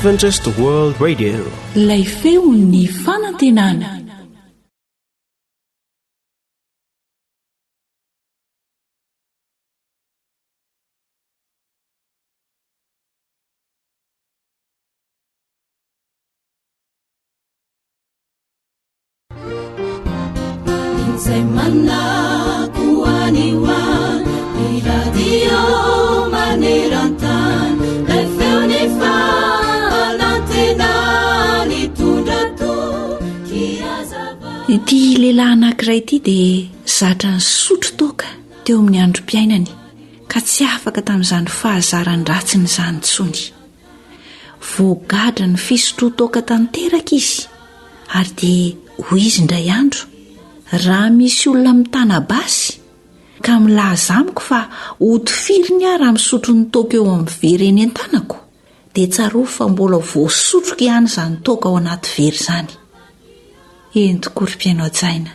Adventist World Radio. Ilay feon'ny fanantenana. Izay manako any ho any, ny radio maneran-tany, ilay feon'ny fanantenana nitondra toky hazava. Ity lehilahy anankiray ity dia zatra nisotro toaka teo amin'ny androm-piainany ka tsy afaka tamin'izany fahazaran-dratsiny izany intsony. Voagadra ny fisotroan-toaka tanteraka izy ary dia hoy izy indray andro, Raha misy olona mitana basy ka milaza amiko fa hotifiriny aho raha misotro ny toaka eo amin'ny vera eny an-tanako, dia tsarovy fa mbola voasotroko ihany izany toaka ao anaty vera izany. Eny tokoa ry mpihaino hajaina,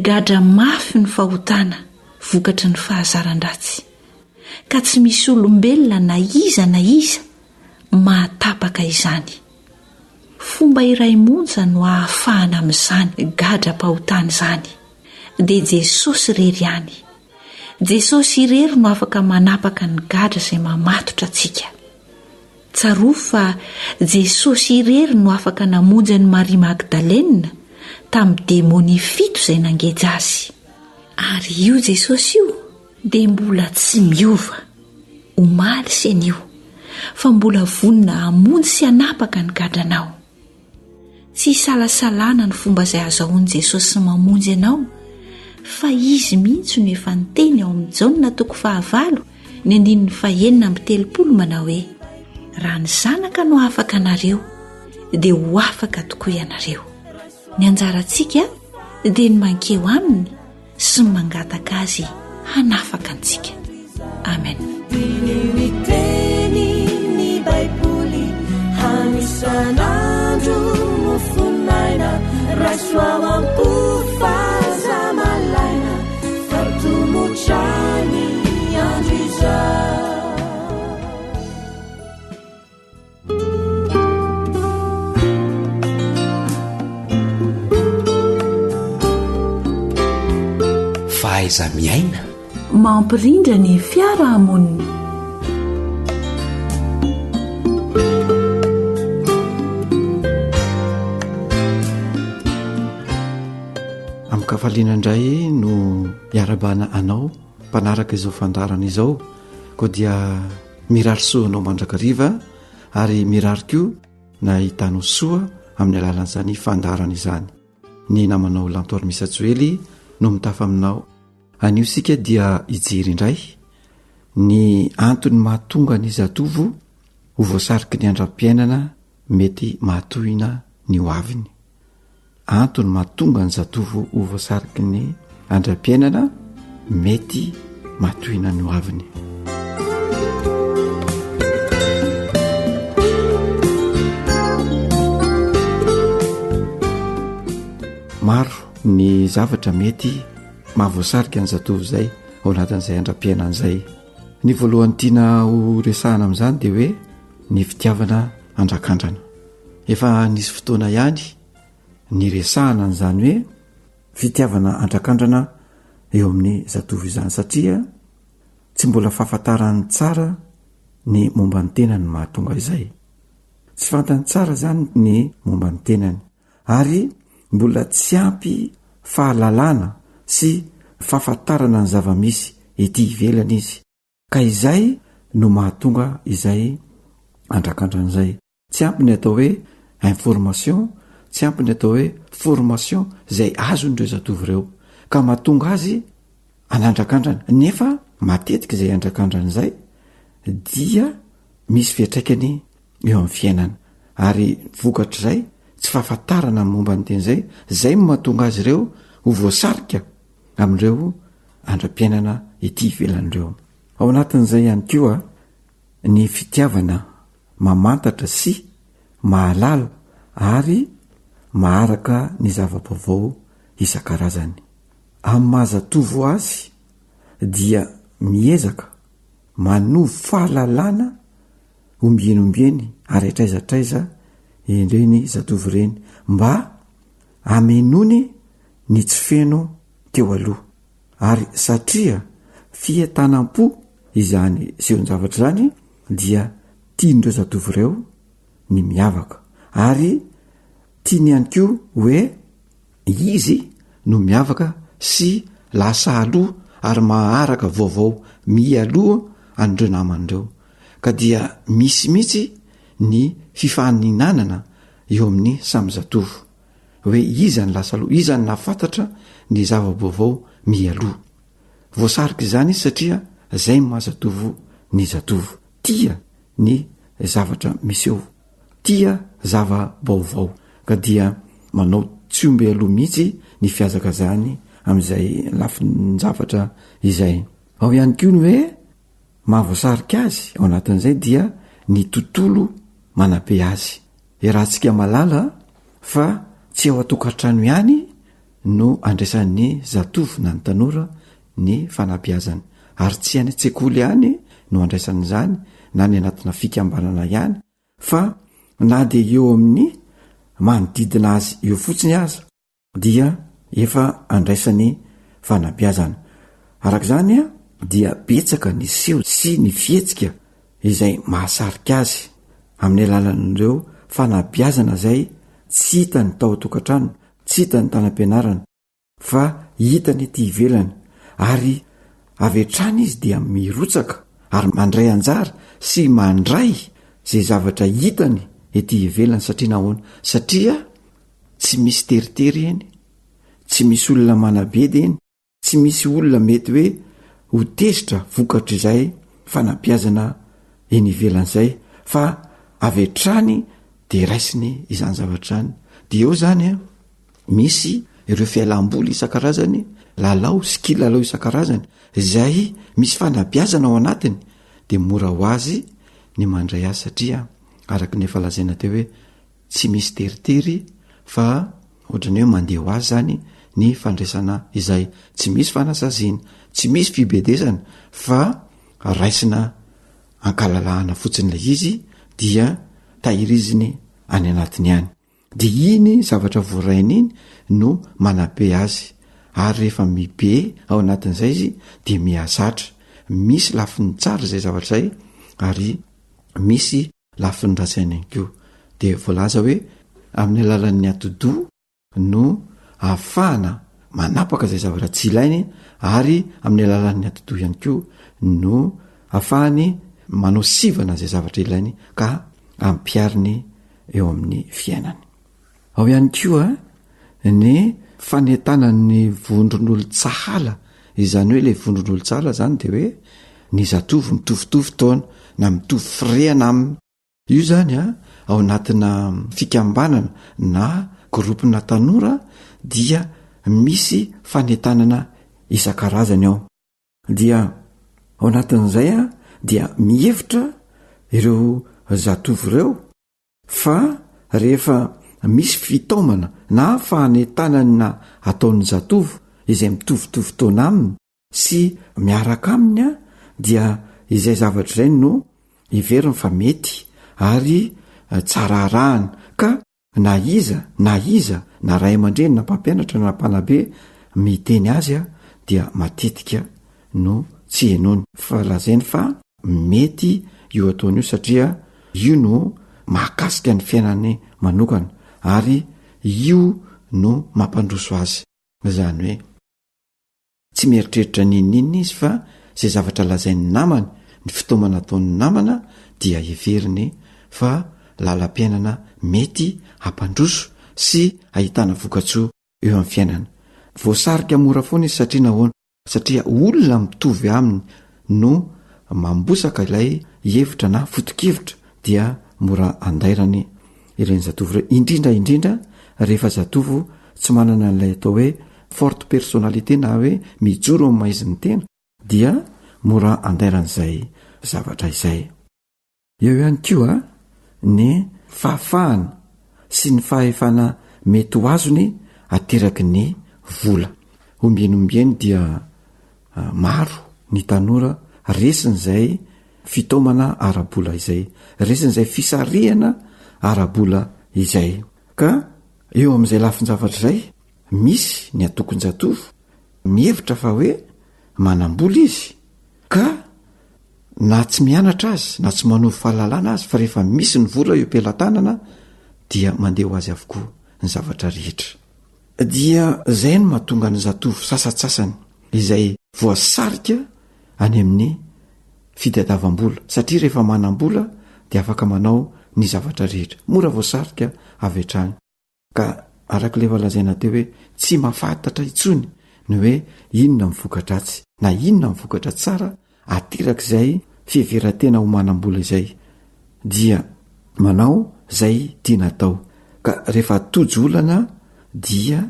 gadra mafy ny fahotana vokatry ny fahazaran-dratsy. ka tsy misy olombelona na iza na iza mahatapaka izany. Fomba iray monja no ahafahana amin'izany gadram-pahotana izany, dia Jesosy irery ihany. Jesosy irery no afaka manapaka ny gadra izay mamatotra antsika. Tsarovy fa Jesosy irery no afaka namonjy an'i Maria Magdalena tamin'ny demonia fito izay nangeja azy. Ary io Jesosy io dia mbola tsy miova, omaly sy anio, fa mbola vonona hamonjy sy hanapaka ny gadranao. Tsy isalasalana ny fomba izay azahoan'i Jesosy mamonjy anao, fa Izy mihitsy no efa niteny ao amin'ny Jaona toko fahavalo ny andininy fahenina amby telopolo manao hoe, Raha ny Zanaka no hahafaka anareo, dia ho afaka tokoa ianareo. Ny anjarantsika dia ny mankeo Aminy sy ny mangataka Azy hanafaka antsika. Amen. Diniho ny teny ny Baiboly hanisan'andro mofon'aina raiso ao am-po fa aza malaina fa tomotra ny andro izao. Fahaiza-miaina. Mampirindra ny fiarahamonina. Amin-kafaliana indray no iarabana anao mpanaraka izao fandaharana izao koa dia Mirary soa anao mandrakariva ary mirary koa na ahitanao soa amin'ny alalan'izany fandaharana izany. Ny namanao Lantoarimisa Joely no mitafa aminao. Anio isika dia hijery indray ny antony mahatonga ny zatovo ho voasariky ny andram-piainana mety mahatohina ny ho aviny. Antony mahatonga ny zatovo ho voasariky ny andram-piainana mety mahatohina ny hoaviny. Maro ny zavatra mety mahavoasarika ny zatovo izay ao anatin'izay andram-piainana izay. Ny voalohany tiana ho resahana amin'izany dia hoe ny fitiavana andrakandrana. Efa nisy fotoana ihany niresahana an'izany hoe fitiavana andrakandrana eo amin'ny zatovo izany satria tsy mbola fahafantarany tsara ny momba ny tenany no mahatonga izay. Tsy fantany tsara izany ny momba ny tenany ary mbola tsy ampy fahalalana sy fahafantarana ny zava-misy ety ivelany izy ka izay no mahatonga izay andrakandrana izay. Tsy ampy ny atao hoe information, tsy ampy ny atao hoe formation izay azon'ireo zatovo ireo ka mahatonga azy hanandrakandrana nefa matetika izay andrakandrana izay dia misy fiantraikany eo amin'ny fiainana ary vokatr'izay tsy fahafantarana ny momba ny tena izay, izay no mahatonga azy ireo ho voasarika amin'ireo andram-piainana ety ivelany ireo. Ao anatin'izay ihany koa ny fitiavana mamantatra sy mahalala ary maharaka ny zava-baovao isan-karazany. Amin'ny maha zatovo azy dia miezaka manovo fahalalana. ombieny ombieny ary hatraiza hatraiza ireny zatovo ireny mba hamenoany ny tsy feno teo aloha. Ary satria fientanam-po izany sehon-javatra izany dia tian'ireo zatovo ireo ny miavaka ary tiany ihany koa hoe izy no miavaka sy lasa aloha ary maharaka vaovao mialoha an'ireo namany ireo ka dia misy mihitsy ny fifaninanana eo amin'ny samy zatovo hoe iza ny lasa aloha, iza ny nahafantatra ny zava-baovao mialoha. Voasarika izany izy satria zay ny maha zatovo ny zatovo, tia ny zavatra miseho, tia zava-baovao ka dia manao tsy omby aloha mihitsy ny fihazakazahany amin'izay lafin-javatra izay. Ao ihany koa ny hoe mahavoasarika azy ao anatin'izay dia ny tontolo manabe azy. Iarahantsika mahalala fa tsy ao an-tokantrano ihany no andraisan'ny zatovo na ny tanora ny fanabeazana ary tsy any an-tsekoly ihany no andraisana izany na ny anatina fikambanana ihany fa na dia eo amin'ny manodidina azy eo fotsiny aza dia efa andraisany fanabeazana. Araka izany dia betsaka ny seho sy ny fihetsika izay mahasarika azy amin'ny alalan'ireo fanabeazana izay tsy hitany tao an-tokantrano, tsy hitany tany am-pianarana fa hitany ety ivelany ary avy hatrany izy dia mirotsaka ary mandray anjara sy mandray izay zavatra hitany ety ivelany satria nahoana? Satria tsy misy teritery eny, tsy misy olona manabedy eny, tsy misy olona mety hoe ho tezitra vokatr'izay fanabeazana eny ivelany izay fa avy hatrany de raisiny izany zavatra izany. De eo zany an, misy ireo fialam-boly isan-karazany, lalao sy kilalao isan-karazany izay misy fanabeazana ao anatiny de mora ho azy ny mandray azy satria araka ny efa lazaina teo hoe tsy misy teritery fa ohatran'ny hoe mandeha ho azy zany ny fandraisana izay, tsy misy fanasaziana, tsy misy fibedesana fa raisina ankalalahana fotsiny ilay izy dia tahiriziny any anatiny any. De iny zavatra voarainy iny no manabe azy ary rehefa mibe ao anatin'izay izy de mihazatra, misy lafiny tsara izay zavatra izay ary misy lafiny ratsy ihany koa. Dia voalaza hoe amin'ny alalan'ny atidoha no ahafahana manapaka izay zavatra tsy ilainy ary amin'ny alalan'ny atidoha ihany koa no ahafahany manao sivana izay zavatra ilainy ka ampihariny eo amin'ny fiainany. Ao ihany koa ny fanentanan'ny vondron'olon-tsahala, izany hoe ilay vondron'olon-tsahala zany de hoe ny zatovo mitovitovy taona na mitovy firehana aminy. Io zany a, ao anatina fikambanana na gropina tanora dia misy fanentanana isan-karazany ao. Dia ao anatin'izay a dia mihevitra ireo zatovo ireo Fa rehefa misy fitaomana na fanentanana ataon'ny zatovo izay mitovitovy taona aminy sy miaraka aminy dia izay zavatra izay no heveriny fa mety ary tsara arahana ka na iza na iza na ray aman-dreny na mpampianatra na mpanabe miteny azy dia matetika no tsy henoiny fa lazainy fa mety io ataony io satria io no mahakasika ny fiainany manokana ary io no mampandroso azy, izany hoe tsy mieritreritra n'inon'inona izy fa zay zavatra lazain'ny namany, ny fitaomana ataon'ny namana dia heveriny fa lalam-piainana mety hampandroso sy ahitana vokatsoa eo amin'ny fiainana. Voasarika mora foana izy satria nahoana? Satria olona mitovy aminy no mambosaka ilay hevitra na foto-kevitra dia mora andairany ireny zatovo ireny, indrindra indrindra rehefa zatovo tsy manana an'ilay atao hoe forte personnalité na hoe mijoro amin'ny maha izy ny tena dia mora andairan'izay zavatra izay. Eo ihany koa ny fahafahana sy ny fahefana mety ho azony ateraky ny vola. Ombieny ombieny dia maro ny tanora resin'izay. fitaomana ara-bola izay, resin'izay fisarihana ara-bola izay. Ka eo amin'izay lafin-javatra izay, misy ny antokon-jatovo mihevitra fa hoe manam-bola izy ka na tsy mianatra azy na tsy manovo fahalalana azy fa rehefa misy ny vola eo am-pelatanana dia mandeha ho azy avokoa ny zavatra rehetra. Dia izay no mahatonga ny zatovo sasantsasany izay voasarika any amin'ny fitadiavam-bola satria rehefa manam-bola dia afaka manao ny zavatra rehetra, mora voasarika avy hatrany. Ka araka ilay efa lazaina teo hoe tsy mahafantatra intsony ny hoe inona ny voka-dratsy na inona ny vokatra tsara aterak'izay fiheveran-tena ho manam-bola izay dia manao izay tiana atao. Ka rehefa tojo olana dia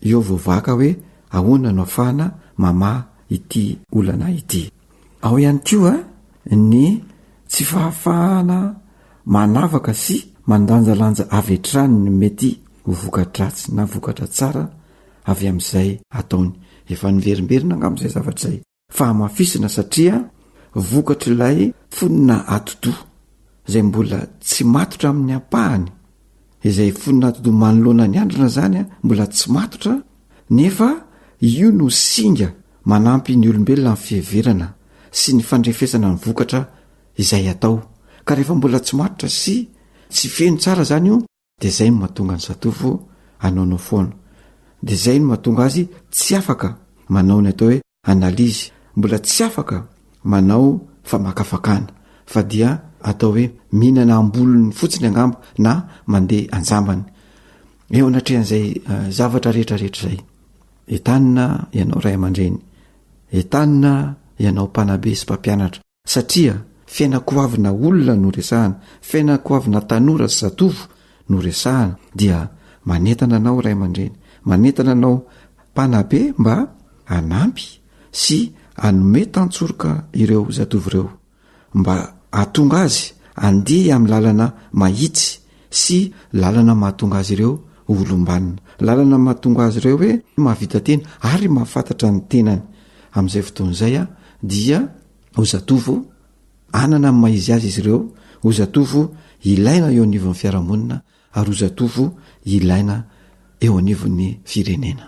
eo vao vaka hoe ahoana no afahana mamaha ity olana ity. Ao ihany koa ny tsy fahafahana manavaka sy mandanjalanja avy hatrany ny mety ho voka-dratsy na vokatra tsara avy amin'izay ataony. Efa niverimberina angamba izay zavatra izay fa hamafisina satria vokatr'ilay fonona atidoha izay mbola tsy matotra amin'ny ampahany, izay fonona atidoha manoloana ny andrina izany mbola tsy matotra nefa io no singa manampy ny olombelona amin'ny fiheverana sy ny fandrefesana ny vokatra izay atao ka rehefa mbola tsy matotra sy tsy feno tsara zany io de zay no mahatonga ny zatovo anaonao foana de zay no mahatonga azy tsy afaka manao ny atao hoe analyse mbola tsy afaka manao famakafakana fa dia atao hoe mihinana ambolony fotsiny angamba na mandeha anjambany eo anatrehan'izay eh, zavatra rehetrarehetra zay entanina ianao ray aman-dreny entanina ianao mpanabe sy mpampianatra Satria fiainan-koavina olona no resahana, fiainan-koavina tanora sy zatovo no resahana, dia manentana anao ray aman-dreny, manentana anao mpanabe mba hanampy sy hanome tantsoroka ireo zatovo ireo, mba hahatonga azy handeha amin'ny lalana mahitsy sy lalana mahatonga azy ireo ho olom-banona, lalana mahatonga azy ireo hoe mahavita tena ary mahafantatra ny tenany. Amin'izay fotoana izay dia ho zatovo hanana ny maha izy azy izy ireo, ho zatovo ilaina eo anivon'ny fiarahamonina ary ho zatovo ilaina eo anivon'ny firenena.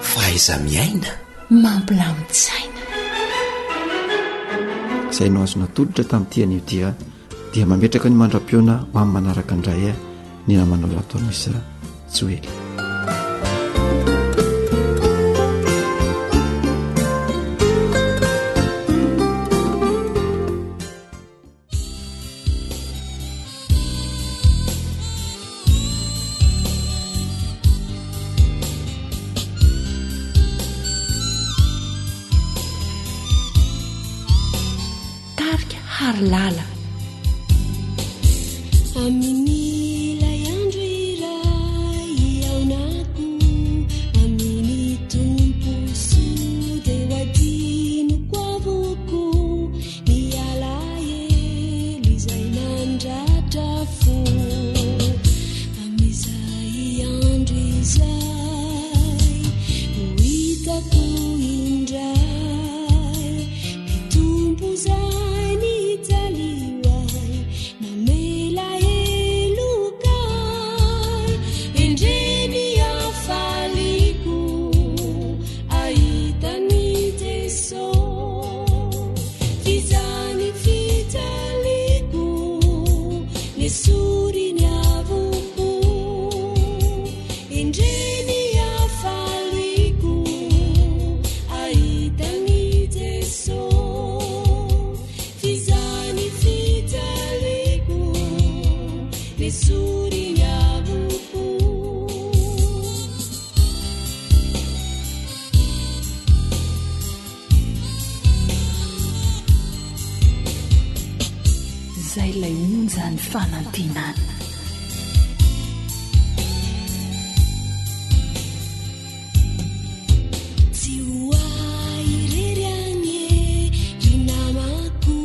Fahaiza-miaina. Mampilamin-tsaina. Izay no azo natolotra tamin'ity anio ity dia mametraka ny mandra-pihaona ho amin'ny manaraka indray ny namanao Ratoanisa Joely. Tarika Harilala. Amin'ilay andro iray hihaonako amin'ny Tompo soa dia ho adinoko avokoa ny alahelo izay nandratra fo. Amin'izay andro izay ho hitako indray. Ny Tompo izay nijaly ho ahy, namela heloka ahy. Endrey ny hafaliako ahita an'i Jeso. F'izany fijaliako nesoriny avokoa. Endrey ny hafaliako ahita an'i Jeso, f'izany fijaliako nesoriny avokoa. Izay ilay onjan'ny fanantenana. Tsy ho ahy irery anie ry namako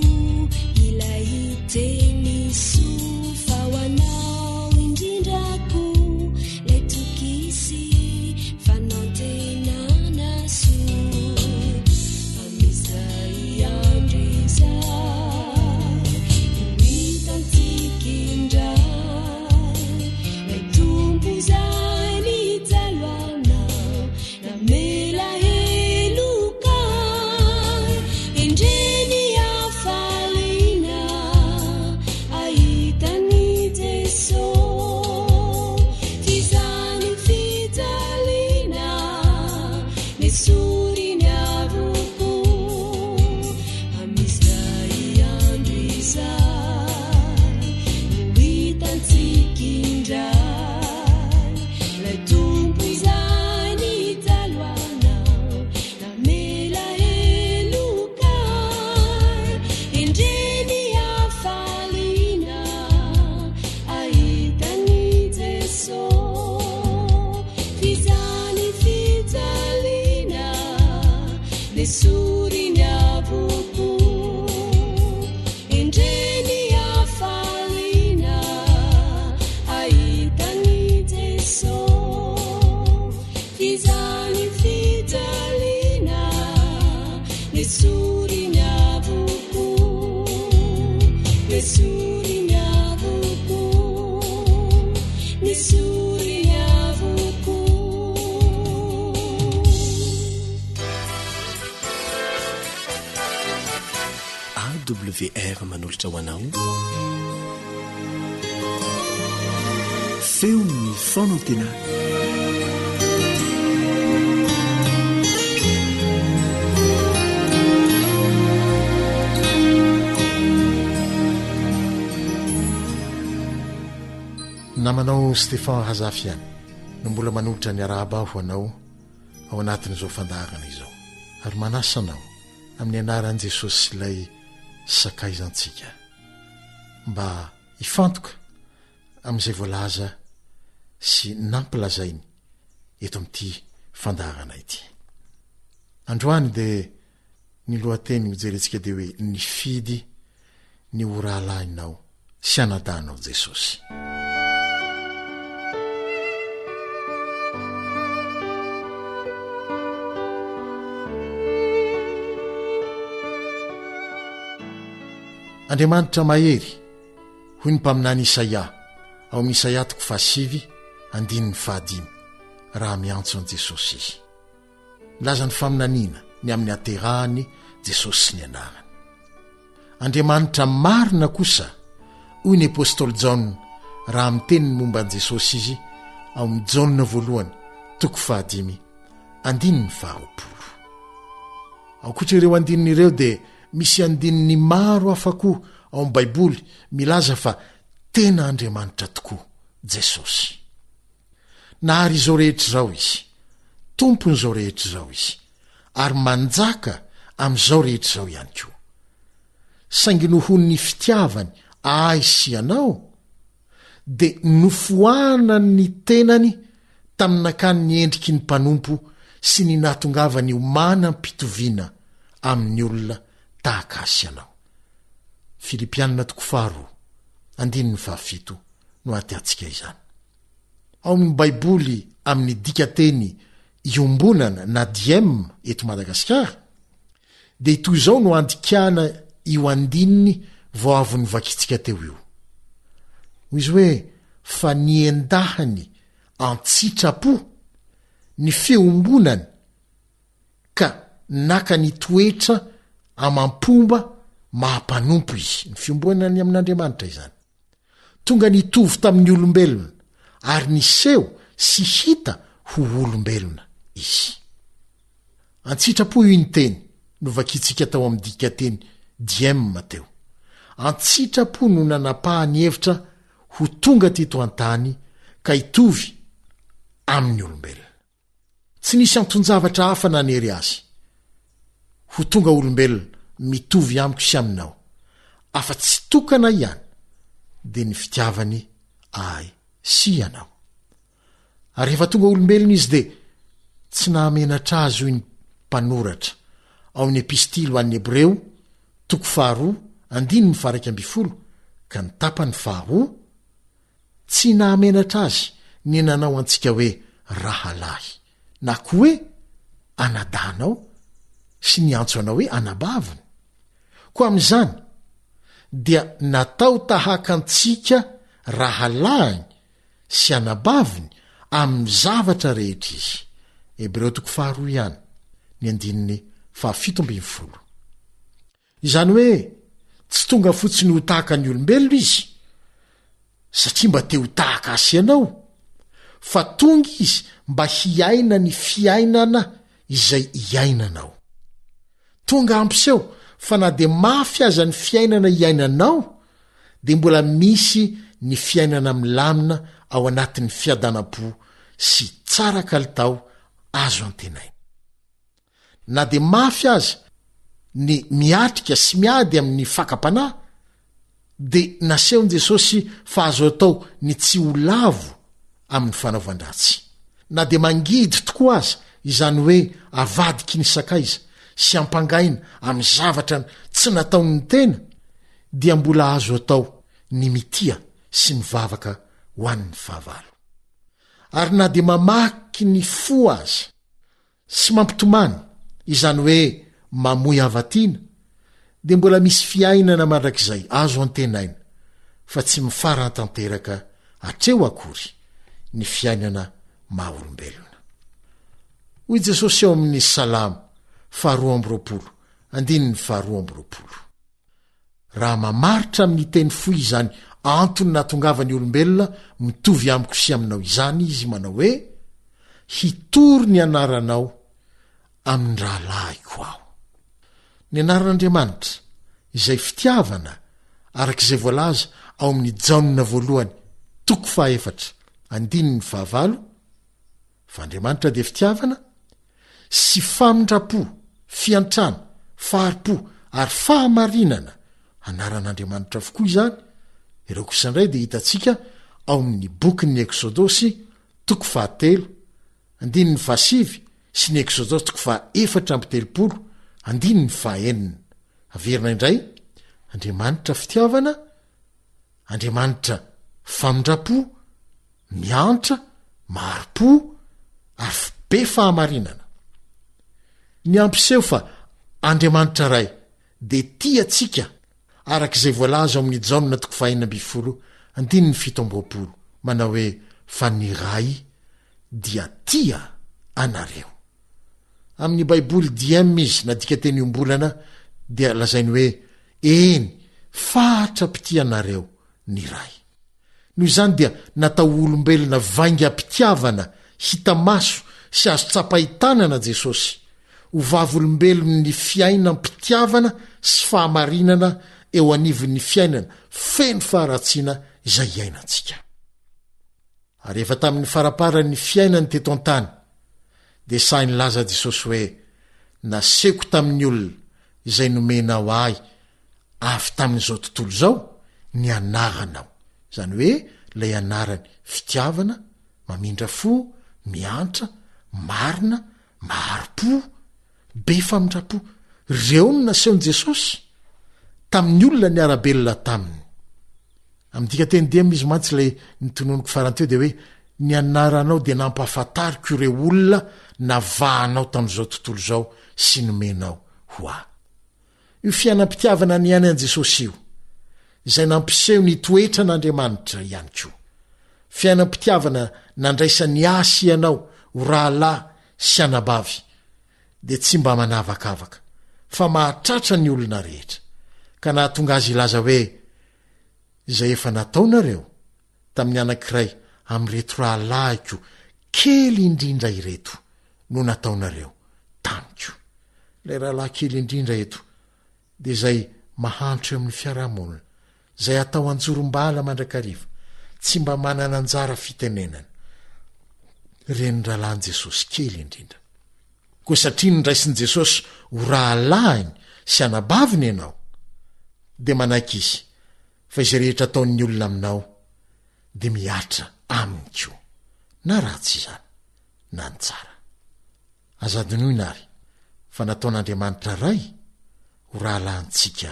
ilay teny soa fa ho anao indrindra koa ilay toky sy fanantenana. indray Ilay Tompo izay nijaly ho anao Namela heloka ahy Endrey ny hafaliana ahita an'i Jeso F'izany fijaliana Nesoriny avokoa Endrey ny hafaliana ahita an'i Jeso F'izany fijaliana Nesoriny avokoa Nesoriny avokoa Nesoriny avokoa. AWR manolotra ho anao Feon'ny fanantenana. Namanao Stephan Razafy ihany no mbola manolotra ny arahaba ho anao ao anatin'izao fandaharana izao ary manasa anao amin'ny anaran'i Jesosy ilay sakaizantsika mba hifantoka amin'izay voalaza sy nampilazainy eto amin'ity fandaharana ity. Androany dia ny lohateny hojerentsika dia hoe nifidy ny ho rahalahinao sy anadahinao Jesosy. Andriamanitra mahery, hoy ny mpaminany Isaia ao amin'ny Isaia toko fahasivy andininy fahadimy, raha miantso an'i Jesosy izy. Milaza ny faminaniana ny amin'ny haterahany Jesosy sy ny anarany. Andriamanitra marina kosa, hoy ny apostoly Jaona raha miteny ny momba an'i Jesosy izy ao amin'ny Jaona voalohany toko fahadimy andininy faharoapolo. Ankoatra ireo andininy ireo dia misy andininy maro hafa koa ao amin'ny Baiboly milaza fa tena Andriamanitra tokoa Jesosy. Nahary izao rehetra izao Izy. Tompon'izao rehetra izao Izy. Ary manjaka amin'izao rehetra izao ihany koa. Saingy nohon'ny fitiavany ahy sy ianao, dia nofoanany ny tenany tamin'ny nakany ny endriky ny mpanompo sy ny nahatongavany ho manam-pitoviana amin'ny olona tahaka ahy sy ianao. Filipianina toko faharoa, andininy fahafito no ahatiantsika izany. Ao amin'ny Baiboly amin'ny dikanteny iombonana na diem eto Madagasikara dia toy izao no andikana io andininy vao avy novakintsika teo io. Hoy izy hoe fa niendahany an-tsitrapo ny fiombonany ka naka ny toetra amam-pomba maha-mpanompo izy. Ny fiombonany amin'Andriamanitra izany. Tonga nitovy tamin'ny olombelona ary niseho sy hita ho olombelona izy. An-tsitrapo io ny teny novakintsika tao amin'ny dikanteny Diem teo. An-tsitrapo no nanapahany hevitra ho tonga teto an-tany ka hitovy amin'ny olombelona. Tsy nisy anton-javatra hafa nanery azy ho tonga olombelona mitovy amiko sy aminao, afa-tsy tokana ihany, dia ny fitiavany ahy sy ianao. Ary rehefa tonga olombelona izy dia tsy nahamenatra azy hoy ny mpanoratra ao amin'ny Epistily ho an'ny Hebreo, toko faharoa, andininy faha-11 ka ny tapany faharoa, Tsy nahamenatra azy ny nanao antsika hoe rahalahy, na koa hoe anadahinao sy niantso anao hoe anabaviny. Koa amin'izany, dia natao tahaka antsika rahalahiny sy anabaviny amin'ny zavatra rehetra izy. Hebreo toko faharoa ihany, ny andininy fahafito ambin'ny folo. Izany hoe tsy tonga fotsiny ho tahaka ny olombelona izy satria mba te ho tahaka ahy sy ianao, fa tonga izy mba hiaina ny fiainana izay iainanao. Tonga hampiseho fa na dia mafy aza ny fiainana iainanao dia mbola misy ny fiainana milamina ao anatin'ny fiadanam-po sy tsara kalitao azo antenaina. Na dia mafy aza ny miatrika sy miady amin'ny fakam-panahy, dia nasehon'i Jesosy fa azo atao ny tsy ho lavo amin'ny fanaovan-dratsy. Na dia mangidy tokoa aza izany hoe avadiky ny sakaiza sy ampangaina amin'ny zavatra tsy nataon'ny tena, dia mbola azo atao ny mitia sy mivavaka ho an'ny fahavalo. Ary na dia mamaky ny fo aza, Sy mampitomany, izany hoe mamoy hava-tiana, dia mbola misy fiainana mandrakizay azo antenaina fa tsy mifaran-tanteraka hatreo akory ny fiainana maha-olombelona. Hoy Jesosy ao amin'ny Salamo faharoa amby roapolo, andininy faharoa amby roapolo. Raha mamaritra amin'ny teny fohy izany antony nahatongavan'ny olombelona mitovy amiko sy aminao izany izy manao hoe, Hitory ny anaranao amin'ny rahalahiko aho. Ny anaran'Andriamanitra, izay fitiavana, araka izay voalaza ao amin'ny Jaona voalohany toko fahaefatra andininy fahavalo, Fa Andriamanitra dia fitiavana, sy famindram-po, fiantrana, fahari-po, ary fahamarinana, anaran'Andriamanitra avokoa izany, ireo kosa indray dia hitantsika ao amin'ny bokin'ny Eksodosy toko fahatelo, andininy fahasivy sy ny Eksodosy toko fahaefatra amby telopolo, andininy fahaenina. Averina indray, Andriamanitra fitiavana, Andriamanitra famindram-po, miantra, mahari-po, ary be fahamarinana. Ny hampiseho fa Andriamanitra Ray dia tia antsika araka izay voalaza ao amin'ny Jaona toko fahenina ambin'ny folo andininy 27 manao hoe fa ny Ray dia tia anareo. Amin'ny Baiboly diem izy nadika teny iombonana dia lazainy hoe eny fatra-pitia anareo ny Ray. Noho izany dia natao ho olombelona vaingam-pitiavana hita maso sy azo tsapain-tanana Jesosy, ho vavolombelon'ny fiainam-pitiavana sy fahamarinana eo anivon'ny fiainana feno faharatsiana izay iainantsika. Ary efa tamin'ny faramparan'ny fiainany teto an-tany, dia sahy nilaza Jesosy hoe, Nasehoko tamin'ny olona izay nomenao Ahy avy tamin'izao tontolo izao ny anaranao, izany hoe ilay anarany fitiavana, mamindra fo, miantra, marina, mahari-po, be famindram-po. Ireo no nasehon'i Jesosy tamin'ny olona niara-belona taminy. Amin'ny dikanteny diem izy mantsy ilay notononiko farany teo dia hoe ny anaranao dia nampahafantariko ireo olona navahanao tamin'izao tontolo izao sy nomenao ho ahy. Io fiainam-pitiavana niainan'i Jesosy io, izay nampiseho ny toetran'Andriamanitra ihany koa. Fiainam-pitiavana nandraisany ahy sy ianao ho rahalahy sy anabavy, dia tsy mba manavakavaka, fa mahatratra ny olona rehetra, ka nahatonga azy hilaza hoe, Izay efa nataonareo tamin'ny anankiray amin'ireto rahalahiko kely indrindra ireto no nataonareo tamiko. Ilay rahalahy kely indrindra eto dia izay mahantra eo amin'ny fiarahamonina, izay atao anjorom-bala mandrakariva, tsy mba manana anjara fitenenana. Ireny rahalahin'i Jesosy kely indrindra. Koa satria noraisin'i Jesosy ho rahalahiny sy anabaviny ianao, dia manaiky izy fa izay rehetra ataon'ny olona aminao dia mihatra aminy koa, na ratsy izany na ny tsara. Aza adinoina àry fa nataon'Andriamanitra Ray ho rahalahintsika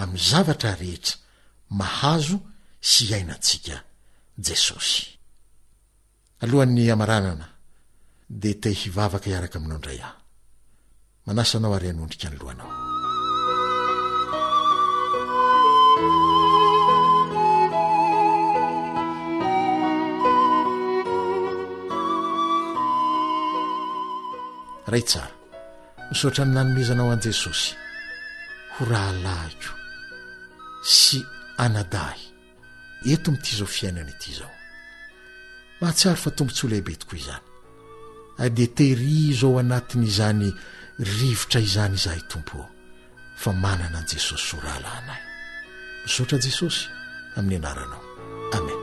amin'ny zavatra rehetra mahazo sy iainantsika Jesosy. Alohan'ny hamaranana dia te hivavaka hiaraka aminao indray aho. Manasa anao ary hanondrika ny lohanao. Ray tsara, misaotra ny nanomezanao an'i Jesosy ho rahalahiko sy anadahy eto amin'ity izao fiainana ity izao. Mahatsiaro fa tombontsoa lehibe tokoa izany. Ary dia tehirizo ao anatin'izany rivotra izany izahay Tompo ô, fa manana an'i Jesosy ho rahalahinay. Misaotra Jesosy amin'ny anaranao. Amen.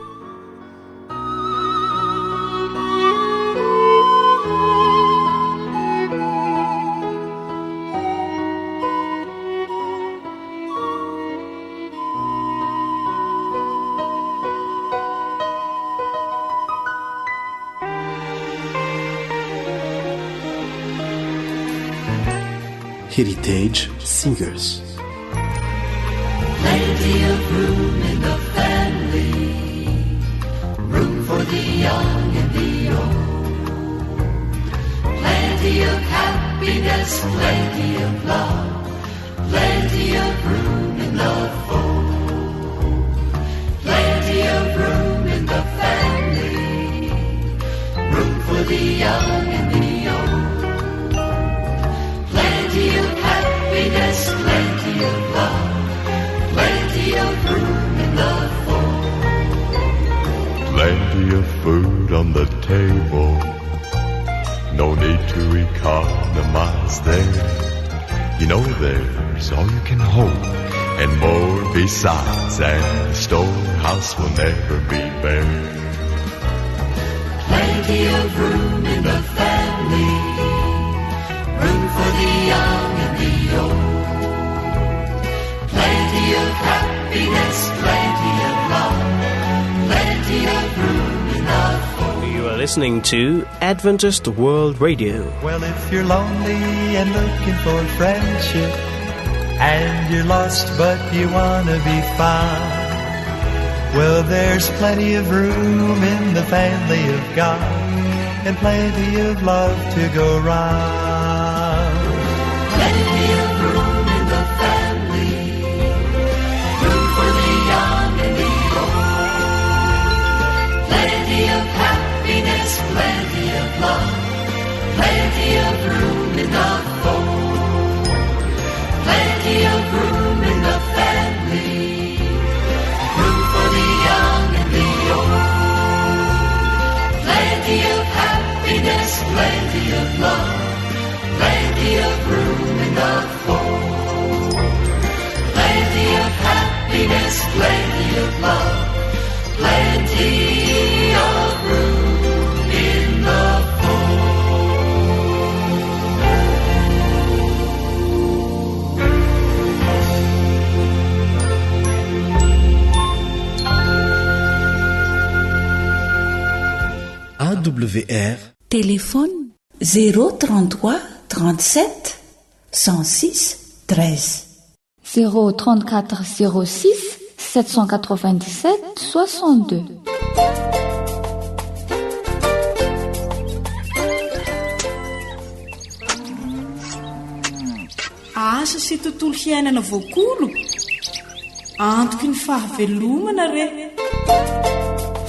Heritage Singers. Plenty of room in the family, room for the young and the old. Plenty of happiness, plenty of love, plenty of room in the fold. Plenty of room in the family, room for the young and the old. Plenty of happiness, plenty of love, plenty of room in the fold. Plenty of food on the table. No need to economize there. You know there's all you can hold and more besides, and the storehouse will never be bare. Plenty of room in the family, room for the young and the old. Plenty of happiness, plenty of love, plenty of room in the fold. You are listening to Adventist World Radio. Well, if you're lonely and looking for friendship, and you're lost but you want to be found, well, there's plenty of room in the family of God, and plenty of love to go round. Plenty of room in the family, room for the young and the old. Plenty of happiness, plenty of love, plenty of room in the fold. Plenty of room in the family, room for the young and the old. Plenty of happiness, plenty of love, plenty of room in the fold. Plenty of happiness, plenty of love, plenty of room in the fold. AWR. Téléphone 033 37 106 13. 034 06 797 62. Asa sy tontolo hiainana voakolo, antoky ny fahavelomana re.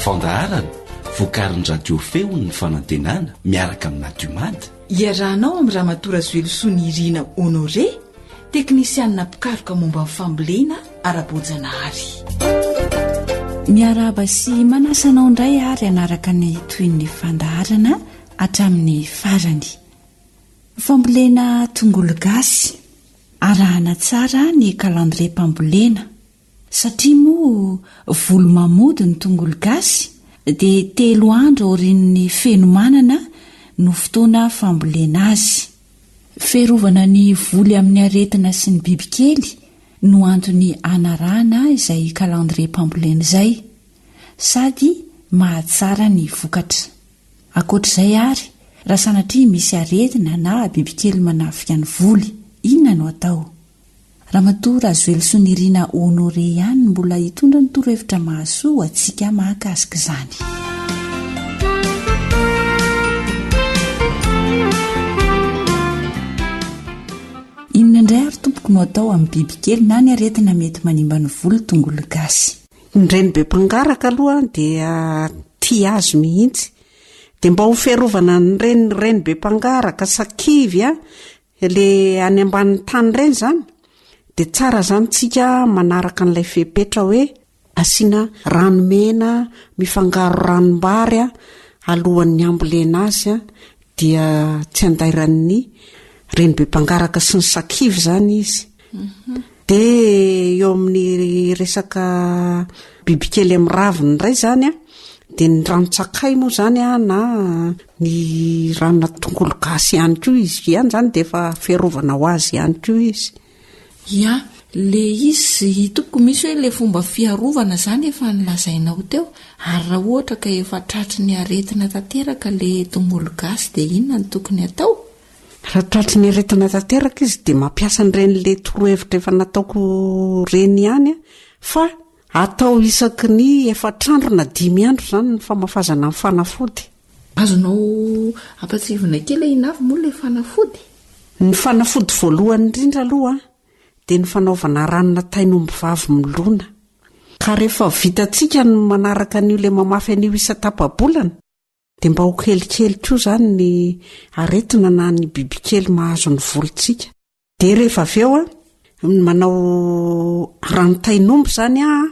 Fandaharana vokarin'ny Radio Feon'ny Fanantenana miaraka amin'ny Nadiomad. Iarahanao amin'i Ramatoa Razoelosoa Nirina Honoré, teknisianina mpikaroka momba ny fambolena ara-boajanahary. Miarahaba sy manasa anao indray ary hanaraka ny tohin'ny fandaharana hatramin'ny farany. Fambolena tongolo gasy, arahana tsara ny kalandriam-pambolena. Satria moa voly mamody ny tongolo gasy dia telo andro aorian'ny fenomanana no fotoana fambolena azy. Fiarovana ny voly amin'ny aretina sy ny bibikely no antony anarahana izay kalandriam-pambolena izay, sady mahatsara ny vokatra. Ankoatra izay ary, raha sanatria misy aretina na bibikely manafika ny voly, inona no atao? Ramatoa Razoelisoa Nirina Honoré ihany no mbola hitondra ny torohevitra mahasoa ho antsika mahakasika izany. Inona indray ary tompoko no atao amin'ny bibikely na ny aretina mety manimba ny voly tongolo gasy? Ny renibe mpangaraka aloha dia tia azy mihitsy. Dia mba ho fiarovana an'ireny renibe mpangaraka sakivy a, le any ambanin'ny tany ireny izany, dia tsara izany tsika manaraka an'ilay fepetra hoe asiana rano mena mifangaro ranom-bary a, alohan'ny hambolena azy a, dia tsy andairan'ny renibe mpangaraka sy ny sakivy izany izy. Dia eo amin'ny resaka. bibikely amin'ny raviny indray izany an, dia ny ranon-tsakay moa izany an, na ny ranona tongolo gasy ihany koa izy ihany izany dia efa fiarovana ho azy ihany koa izy. Ya, le izy tompoko misy hoe le fomba fiarovana izany efa nolazainao teo, ary raha ohatra ka efa tratry ny aretina tanteraka le tongolo gasy dia inona no tokony atao? Raha tratry ny aretina tanteraka izy dia mampiasa an'ireny le torohevitra efa nataoko ireny ihany fa atao isaky ny efatr'andro na dimy andro izany ny famafazana ny fanafody. Azonao ampatsiahivina kely hoe inona avy moa ilay fanafody? Ny fanafody voalohany indrindra aloha dia ny fanaovana ranona tain'omby vavy milona. Ka rehefa vitantsika ny manaraka an'io ilay mamafy an'io isan-tapa-bolana Dia mba ho kelikely koa izany ny aretina na ny bibikely mahazo ny volontsika. Dia rehefa avy eo an, manao ranon-tain'omby izany aho,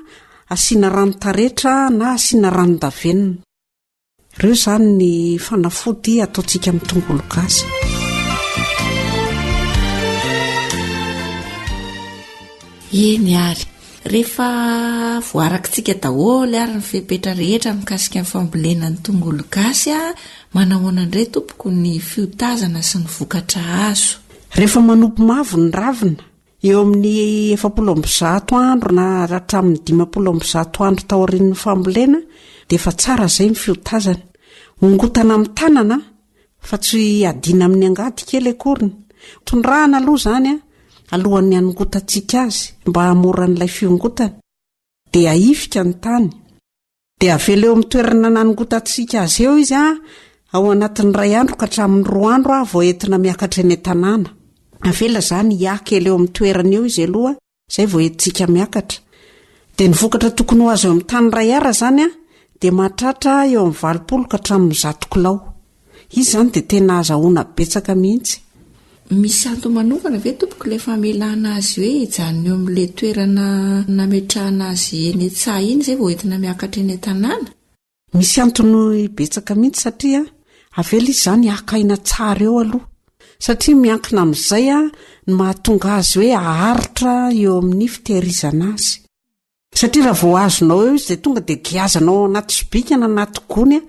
asiana ranon-taretra na asiana ranon-davenona. Ireo izany ny fanafody ataontsika amin'ny tongolo gasy. Eny ary. Rehefa voarakitsika daholo ary ny fepetra rehetra mikasika ny fambolena ny tongolo gasy, manahoana indray tompoko ny fiotazana sy ny vokatra azo? Rehefa manopy mavo ny ravina, eo amin'ny 140 andro na hatramin'ny 150 andro taorian'ny fambolena dia efa tsara izay ny fiotazana. Ongotana amin'ny tanana fa tsy adina amin'ny angady kely akoriny. Tondrahana aloha izany an, alohan'ny hanongotantsika azy mba hahamora an'ilay fiongotana. Dia ahifika ny tany. Dia avela eo amin'ny toerana nanongotantsika azy eo izy an, ao anatin'ny iray andro ka hatramin'ny roa andro vao entina miakatra eny an-tanàna. Avela izany hiahy kely eo amin'ny toerana eo izy aloha Izay vao entintsika miakatra. Dia ny vokatra tokony ho azo eo amin'ny tany iray ara izany an, dia mahatratra eo amin'ny 80 ka hatramin'ny 100 kilao. Izy izany dia tena azahoana betsaka mihitsy. Misy antony manokana ve tompoko ilay famelana azy hoe hijanona eo amin'ilay toerana nametrahana azy eny an-tsaha iny izay vao entina miakatra eny an-tanàna? Misy antony betsaka mihitsy satria avela izy izany haka aina tsara eo aloha. Satria miankina amin'izay no mahatonga azy hoe haharitra eo amin'ny fitehirizana azy. Satria raha vao azonao eo izy dia tonga dia giazanao ao anaty sobika na anaty gony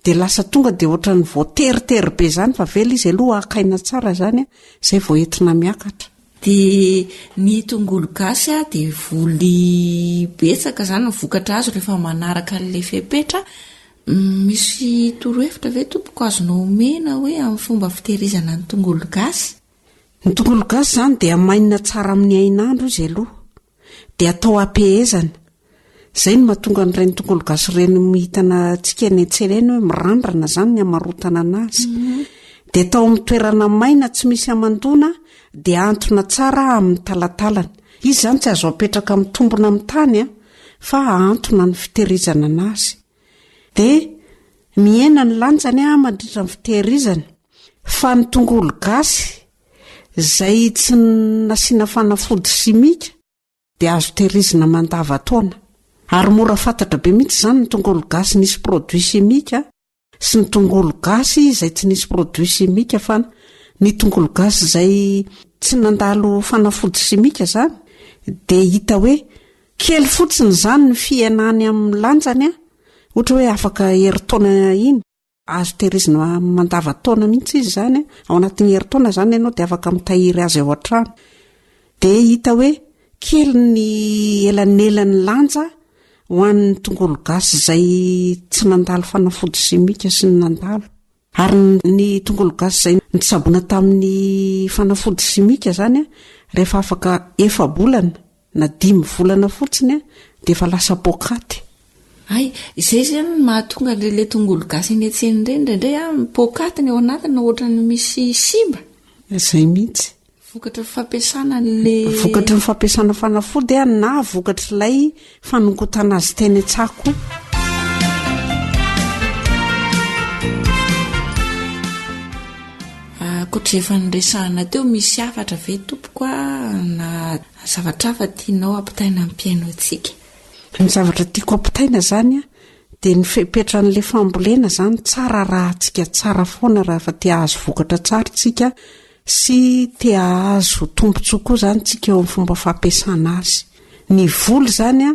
dia lasa tonga dia ohatran'ny voateritery be izany fa avela izy aloha haka aina tsara izany izay vao entina miakatra. Dia ny tongolo gasy dia voly betsaka izany ny vokatra azo rehefa manaraka an'ilay fepetra. Misy torohevitra ve tompoko azonao omena hoe amin'ny fomba fitehirizana ny tongolo gasy? Ny tongolo gasy izany dia amainina tsara amin'ny hainandro izy aloha. Dia atao apehezana. Izay no mahatonga an'ireny tongolo gasy ireny hitana antsika eny an-tsena eny hoe mirandrana izany ny hamarotana anazy. Mhm. Dia atao amin'ny toerana maina tsy misy hamandoana dia ahantona tsara amin'ny talatalana. Izy izany tsy azo apetraka mitombona amin'ny tany a, fa ahantona ny fitehirizana anazy. Dia mihena ny lanjany a mandritra ny fitehirizana. Fa ny tongolo gasy izay tsy nasiana fanafody simika dia azo tehirizina mandavan-taona. Ary mora fantatra be mihitsy izany ny tongolo gasy nisy produit chimique sy ny tongolo gasy izay tsy nisy produit chimique fa ny tongolo gasy izay tsy nandalo fanafody simika izany dia hita hoe kely fotsiny izany ny fihenany amin'ny lanjany a, ohatra hoe afaka herintaona iny. Azo tehirizina mandavan-taona mihitsy izy izany an. Ao anatin'ny herintaona izany ianao dia afaka mitahiry azy ao an-trano. Dia hita hoe kely ny elanelan'ny lanja ho an'ny tongolo gasy izay tsy nandalo fanafody simika sy ny nandalo. Ary ny tongolo gasy izay nitsaboina tamin'ny fanafody simika izany an, rehefa afaka efa-bolana Na dimy volana fotsiny a, dia efa lasa poakaty. Hay, izay izany no mahatonga an'ireny ilay tongolo gasy eny an-tsena ireny indraindray a, mipoakaty ny ao anatiny na ohatran'ny misy simba. Izay mihitsy. Vokatry ny fampiasana an'ilay. Vokatry ny fampiasana fanafody a, na vokatr'ilay fanongotana azy teny an-tsaha koa. Ankoatra izay efa noresahana teo, misy hafatra ve tompoko a, na zavatra hafa tianao hampitaina amin'ny mpihaino antsika? Ny zavatra tiako hampitaina izany a, dia ny fepetran'ilay fambolena izany tsara arahantsika tsara foana raha te hahazo vokatra tsara isika sy te hahazo tombontsoa koa izany isika eo amin'ny fomba fampiasana azy. Ny voly izany a.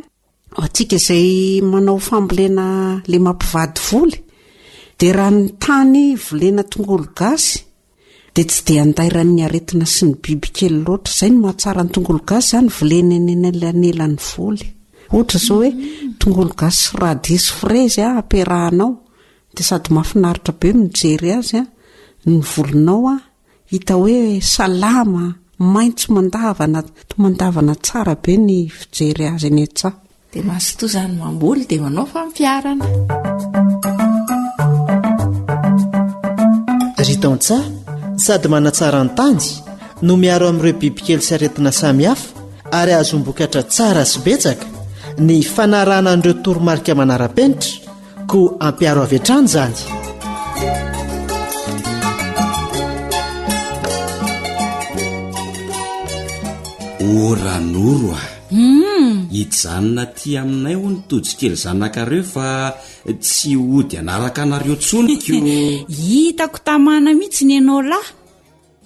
Ho antsika izay manao fambolena le mampivady voly dia raha ny tany volena tongolo gasy dia tsy dia andairan'ny aretina sy ny bibikely loatra. Izay no mahatsara ny tongolo gasy izany, volena eny anelanelan'ny voly. Ohatra izao hoe tongolo gasy sy radis sy frezy ampiarahanao dia sady mahafinaritra be mijery azy ny volinao Hita hoe salama, maitso mandavana, mandavana tsara be ny fijery azy eny an-tsaha. Dia mazotoa izany mamboly dia manao fampiharana. Ry tantsaha, sady manatsara ny tany no miaro amin'ireo bibikely sy aretina samihafa ary ahazoam-bokatra tsara sy betsaka ny fanarahana an'ireo toromarika manara-penitra Koa ampiaro avy hatrany izany. O Ranoro a! Hijanona aty aminay hono Tojo kely zanakareo fa tsy hody hanaraka anareo intsony ko. Hitako tamana mihitsy ny anao lahy.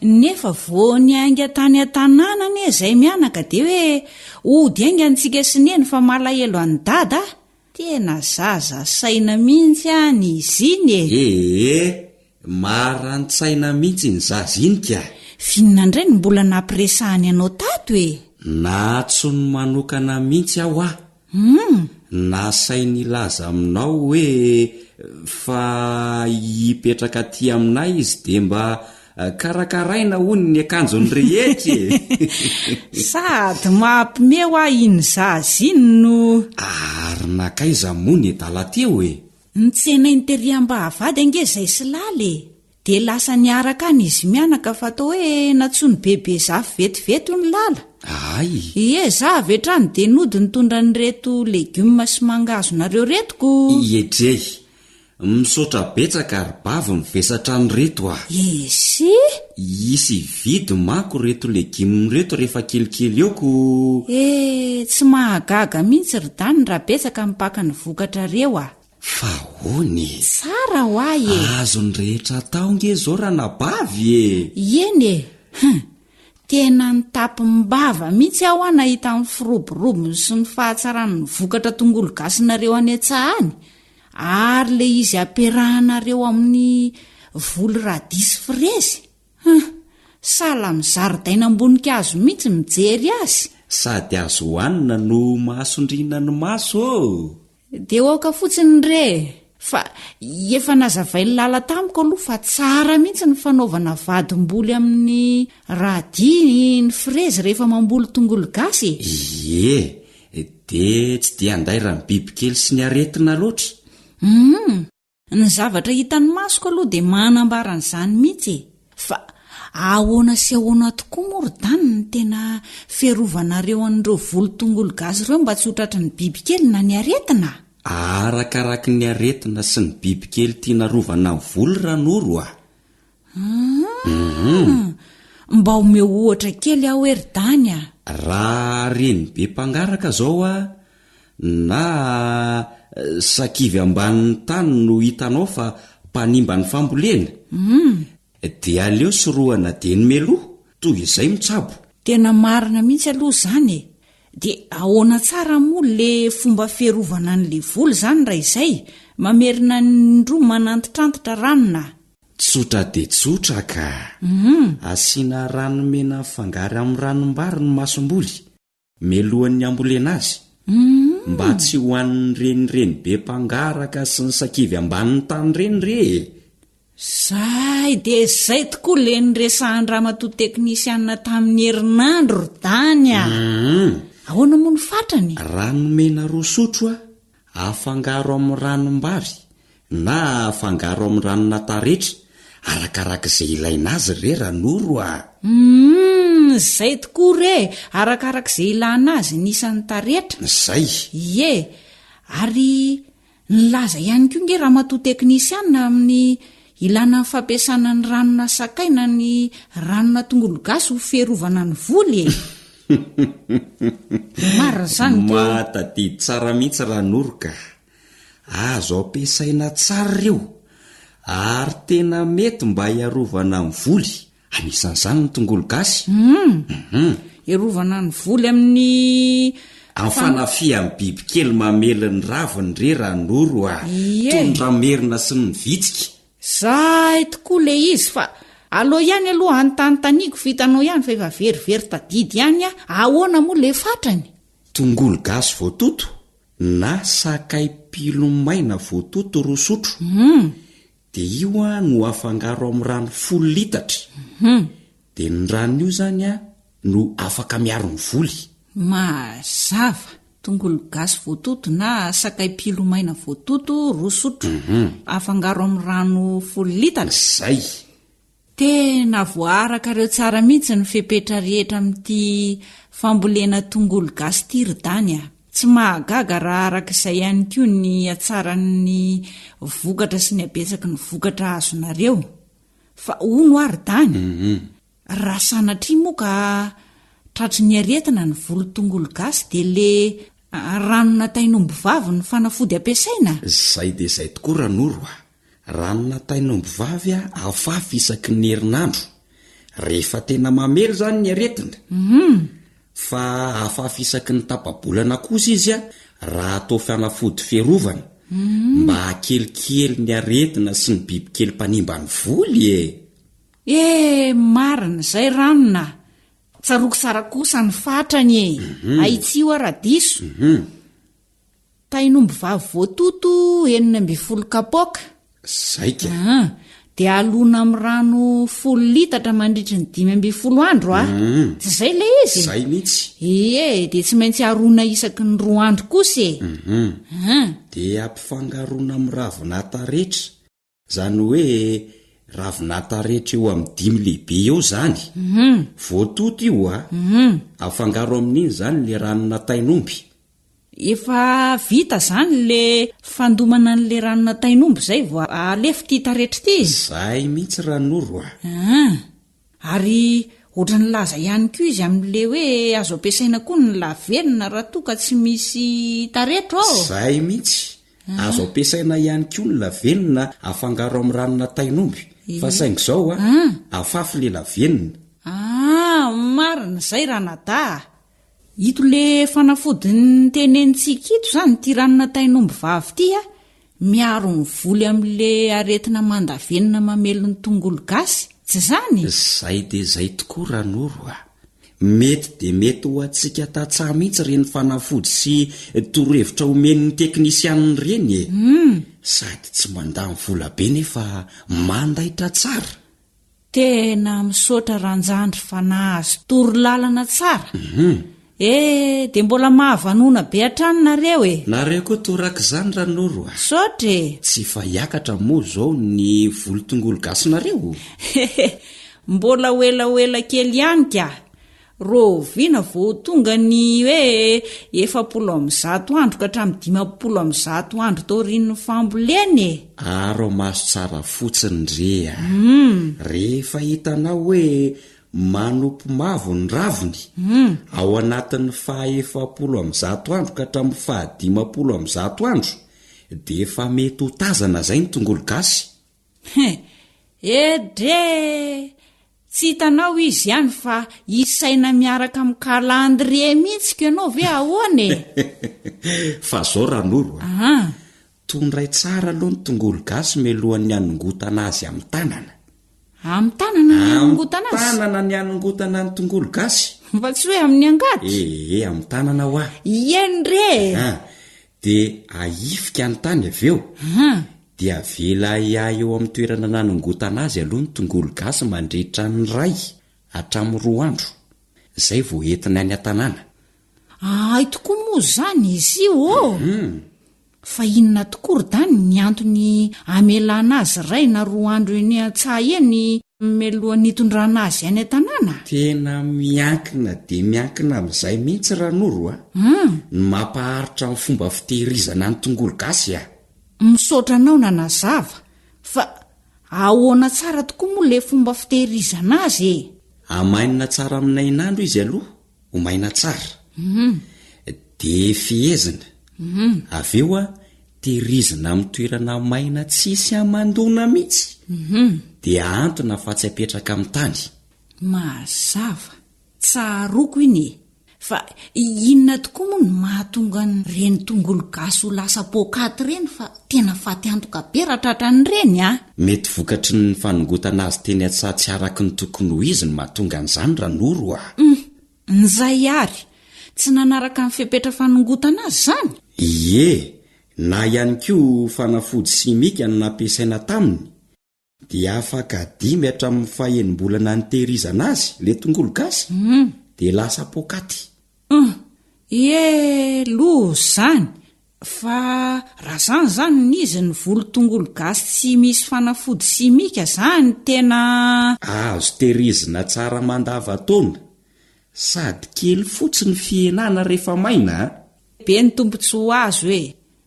Nefa vao niainga tany an-tanàna anie izay mianaka dia hoe hody haingana tsika sy neny fa malahelo an'i dada a! Tena zaza saina mihitsy an izy iny e! Ee, maran-tsaina mihitsy iny zaza iny ka! F'inona indray no mbola nampiresahany anao tato e? Nahatsony manokana mihitsy aho ah! Hum! Nasainy hilaza aminao hoe fa hipetraka aty aminay izy dia mba Karakaraina hono ny akanjony rehetra e! Sady mampime hoa iny zaza iny no. Ary nankaiza moa ny adala teo e? Notsenainy tery Ambahavady ange izay sy Lala e! Dia lasa niaraka any izy mianaka fa toa hoe nantsoin'i Bebe Zafy vetivety hono Lala. Ay! Ie, za avy hatrany dia nody nitondra an'ireto legioma sy mangahazonareo ireto ko! Iedrey! Misaotra betsaka ry bavy mivesatra an'ireto a! Esy! Hisy hividy manko ireto legioma ireto rehefa kelikely eo ko! Eh, tsy mahagaga mihitsy ry Dany raha betsaka ny mpaka ny vokatrareo a! Fa ahoana e? Tsara ho ahy e! Azon'ny rehetra atao nge zao ranabavy e! Eny e! Hum! Tena nitapim-bava mihitsy aho an nahita ny firoborobony sy ny fahatsaran'ny vokatra tongolo gasinareo any an-tsaha any! Ary le izy ampiarahanareo amin'ny voly radis frezy? Huh! Sahala amin'ny zaridaina am-boninkazo mihitsy mijery azy. Sady azo hohanina no mahasondriana ny maso ô! Dia aoka fotsiny re e! Fa efa nazavain'i Lala tamiko aloha fa tsara mihitsy ny fanaovana vadim-boly amin'ny radis ny frezy rehefa mamboly tongolo gasy e! Ie, Dia tsy dia andairan'ny bibikely sy ny aretina loatra. Humm! Ny zavatra hitan'ny masoko aloha dia manambara an'izany mihitsy e! Fa ahoana sy ahoana tokoa moa ry Dany ny tena fiarovanareo an'ireo voly tongolo gasy ireo mba tsy ho tratry ny bibikely na ny aretina? Arakaraky ny aretina sy ny bibikely tiana arovana ny voly Ranoro a! Humm! Mba omeo ohatra kely aho hoe ry Dany a! Raha renibe mpangaraka zao a, na sakivy ambanin'ny tany no hitanao fa mpanimba ny fambolena, dia aleo sorohana dieny mialoha toy izay mitsabo. Tena marina mihitsy aloha izany e! Dia ahoana tsara moa le fomba fiarovana an'le voly izany raha izay? Mamerina indroa manantitrantitra ranona a! Tsotra dia tsotra ka! Asiana rano mena mifangaro amin'ny ranom-bary ny masomboly, mialohan'ny hambolena azy, mba tsy ho an'ireny renibe mpangaraka sy ny sakivy ambanin'ny tany ireny re e! Zay dia zay tokoa le niresahan-dramatoa teknisianina tamin'ny herinandro ry Dany a! Ahoana moa ny fatrany? Rano mena roa sotro a! Afangaro amin'ny ranom-bary na afangaro amin'ny ranona taretra, arakaraka izay ilaina azy re Ranoro a! Humm, izay tokoa re, arakaraka izay ilana azy ny isan'ny taretra. Izay! Ie, ary nilaza ihany koa nge ramatoa teknisiana amin'ny ilana ny fampiasana ny ranona sakay na ny ranona tongolo gasy ho fiarovana ny voly e! Marina izany ko! Mahatadidy tsara mihitsy Ranoro ka! Azo ampiasaina tsara ireo ary tena mety mba hiarovana ny voly, anisan'izany ny tongolo gasy. Humm! Hiarovana ny voly amin'ny. Amin'ny fanafihan'ny bibikely mamely ny raviny re Ranoro a! Ie. Toy ny ramerina sy ny vitsika. Zay tokoa le izy fa aleo ihany aloha anontanintaniako fa hitanao ihany fa efa verivery tadidy ihany aho, ahoana moa le fatrany? Tongolo gasy voatoto na sakay pilo maina voatoto roa sotro. Dia io no afangaro amin'ny rano folo litatra. Dia ny rano io izany no afaka miaro ny voly. Mazava. Tongolo gasy voatoto na sakay pilo maina voatoto roa sotro. Afangaro amin'ny rano folo litatra. Izay. Tena voaharakareo tsara mihitsy ny fepetra rehetra amin'ity fambolena tongolo gasy ity ry Dany a! Tsy mahagaga raha araka izay ihany koa ny hatsaran'ny vokatra sy ny habetsaky ny vokatra azonareo. Fa hono hoa ry Dany, raha sanatria moa ka tratry ny aretina ny voly tongolo gasy dia le ranona tain'omby vavy ny fanafody ampiasaina? Izay dia izay tokoa Ranoro a! Ranona tain'ombivavy afafy isaky ny herinandro, rehefa tena mamely izany ny aretina. Fa afafy isaky ny tapa-bolana kosa izy raha atao fanafody fiarovana, mba hahakelikely ny aretina sy ny bibikely mpanimba ny voly e! Eh, marina izay ranona a! Tsaroako tsara kosa ny fatrany e! Ahitsio aho raha diso. Tain'omby vavy voatoto 16 kapoaka. Zaika. Aa, dia alona amin'ny rano folo litatra mandritry ny 15 andro a. Tsy izay ilay izy? Izay mihitsy. Ie, dia tsy maintsy arona isaky ny roa andro kosa e. Aa. Dia ampifangaroana amin'ny ravina taretra. Izany hoe ravina taretra eo amin'ny dimy lehibe eo izany. Voatoto io a. Afangaro amin'iny izany ilay ranona tain'omby. Efa vita izany le fandomana an'le ranona tain'omby izay vao alefa ity taretra ity? Izay mihitsy Ranoro a. Aa. Ary ohatran'ny nilaza ihany koa izy amin'le hoe azo ampiasaina koa ny lavenona raha toa ka tsy misy taretra ao. Izay mihitsy. Azo ampiasaina ihany koa ny lavenona afangaro amin'ny ranona tain'omby. Fa saingy izao a, afafy le lavenona. Ah, marina izay ranadahy a! Ito le fanafody notenenintsika ito izany, ity ranona tain'omby vavy ity a, miaro ny voly amin'le aretina mandavenona mamely ny tongolo gasy, tsy izany? Zay dia zay tokoa Ranoro a! Mety dia mety ho antsika tantsaha mihitsy ireny fanafody sy torohevitra omen'ny teknisianina ireny e! Sady tsy mandany vola be nefa mandaitra tsara. Tena misaotra Ranjandry fa nahazo torolalana tsara eh! Dia mbola mahavanona be hatrany nareo e! Nareo koa torak'izany Ranoro a! Misaotra e! Tsy efa hiakatra moa izao ny voly tongolo gasinareo? Hehe! Mbola ho elaoela kely ihany ka! Rahoviana vao ho tonga ny hoe 140 andro ka hatramin'ny 150 andro taorian'ny fambolena e? Aro maso tsara fotsiny re a! Rehefa hitanao hoe manopy mavo ny raviny, ao anatin'ny faha 140 andro ka hatramin'ny faha 150 andro, dia efa mety ho tazana izay ny tongolo gasy. He! Edree! Tsy hitanao izy ihany fa isaina miaraka amin'ny calendrier mihitsy ko ianao ve ahoana e? Fa zao Ranoro a! Aa. Tondray tsara aloha ny tongolo gasy mialohan'ny hanongotana azy amin'ny tanana. Amin'ny tanana ny hanongotana azy? Amin'ny tanana ny hanongotana ny tongolo gasy. Fa tsy hoe amin'ny angady? Ee, amin'ny tanana hoa. Ieny re e! Aa. Dia ahifika ny tany avy eo. Aa. Dia avela ahiahy eo amin'ny toerana nanongotana azy aloha ny tongolo gasy mandritra ny iray hatramin'ny roa andro, izay vao entina any an-tanàna. Ahay tokoa moa izany izy io ô! Fa inona tokoa ry Dany ny antony amelana azy iray na roa andro eny an-tsaha eny mialohan'ny hitondrana azy any an-tanàna? Tena miankina dia miankina amin'izay mihitsy Ranoro a! Ny mampaharitra ny fomba fitehirizana ny tongolo gasy a! Misaotra anao nanazava fa ahoana tsara tokoa moa le fomba fitehirizana azy e? Amainina tsara amin'ny hainandro izy aloha ho maina tsara. Dia fehezina. Avy eo tehirizina amin'ny toerana maina tsisy hamandoana mihitsy. Dia ahantona fa tsy apetraka amin'ny tany. Mazava. Tsaroako iny e! Fa inona tokoa moa no mahatonga an'ireny tongolo gasy ho lasa poakaty ireny fa tena faty antoka be raha tratran'ireny a! Mety vokatry ny fanongotana azy teny an-tsaha tsy araky ny tokony ho izy no mahatonga an'izany Ranoro a! Hum! Nzay ary! Tsy nanaraka ny fepetra fanongotana azy izany? Ie! Na ihany koa fanafody simika no nampiasaina taminy Dia afaka dimy hatramin'ny fahenim-bolana nitehirizana azy le tongolo gasy dia lasa poakaty. Hum! Ie, loza izany! Fa raha izany izany ny izy ny voly tongolo gasy tsy misy fanafody simika izany tena. Azo tehirizina tsara mandavantaona sady kely fotsiny fihenana rehefa maina a! Be ny tombontsoa azo e!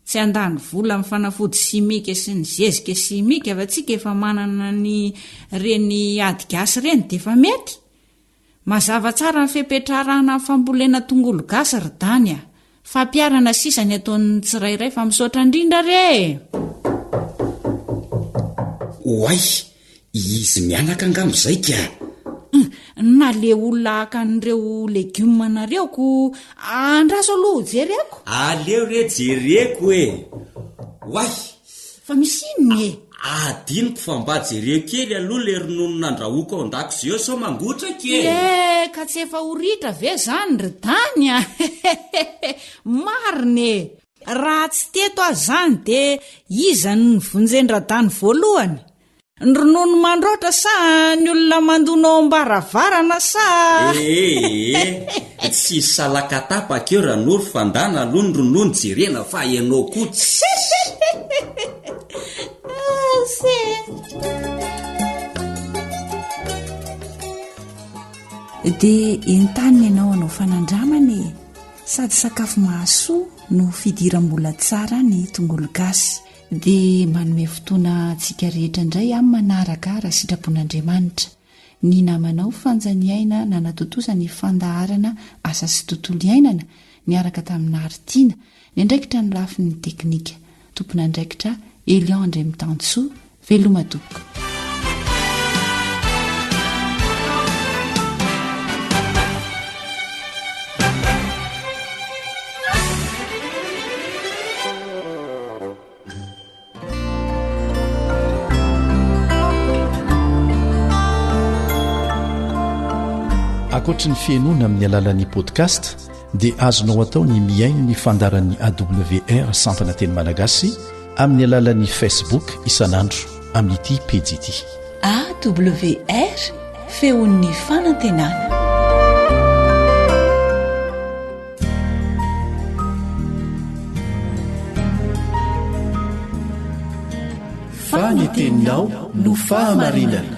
Tsy handany vola amin'ny fanafody simika sy ny zezika simika fa tsika efa manana ny reny ady gasy ireny dia efa mety. Mazava tsara ny fepetra arahana amin'ny fambolena tongolo gasy ry Dany a! Fampiharana sisa ny ataon'ny tsirairay fa misaotra indrindra re e! Oay! Izy mianaka angamba izay ka! Na le olona haka an'ireo legioma nareo ko andraso aloha ho jereko. Aleo re jereko e! Oay! Fa misy inona e? Adinoko fa mba jereo kely aloha le ronono nandrahoako ao an-dakozia ao sao mangotraka e! Ie, ka tsy efa ho ritra ve zany ry Dany a! Marina e! Raha tsy teto aho zany de iza no nivonjen-dRadany voalohany? Ny ronono mandroatra sa ny olona mandona ao am-baravarana sa. Ee, tsy salakatapaka eo Ranoro fa ndana aloha ny ronono jerena fa ianao koa tsy. Dia entanina ianao hanao fanandramana e! Sady sakafo mahasoa no fidiram-bola tsara ny tongolo gasy. Dia manome fotoana antsika rehetra indray amin'ny manaraka raha sitrapon'Andriamanitra. Ny namanao Fanja Niaina nanatontosa ny fandaharana Asa sy Tontolo Iainana niaraka tamin'i Nary Tiana, niandraikitra ny lafiny teknika. Tompon'andraikitra Elion Andriamitansoa, Veloma tompoko. Ankoatry ny fihainoana amin'ny alalan'ny podcast dia azonao atao ny mihaino ny fandaharan'ny AWR sampana teny malagasy amin'ny alalan'ny Facebook isan'andro amin'ity pejy ity. AWR, feon'ny fanantenana. Fa ny teninao no fahamarinana.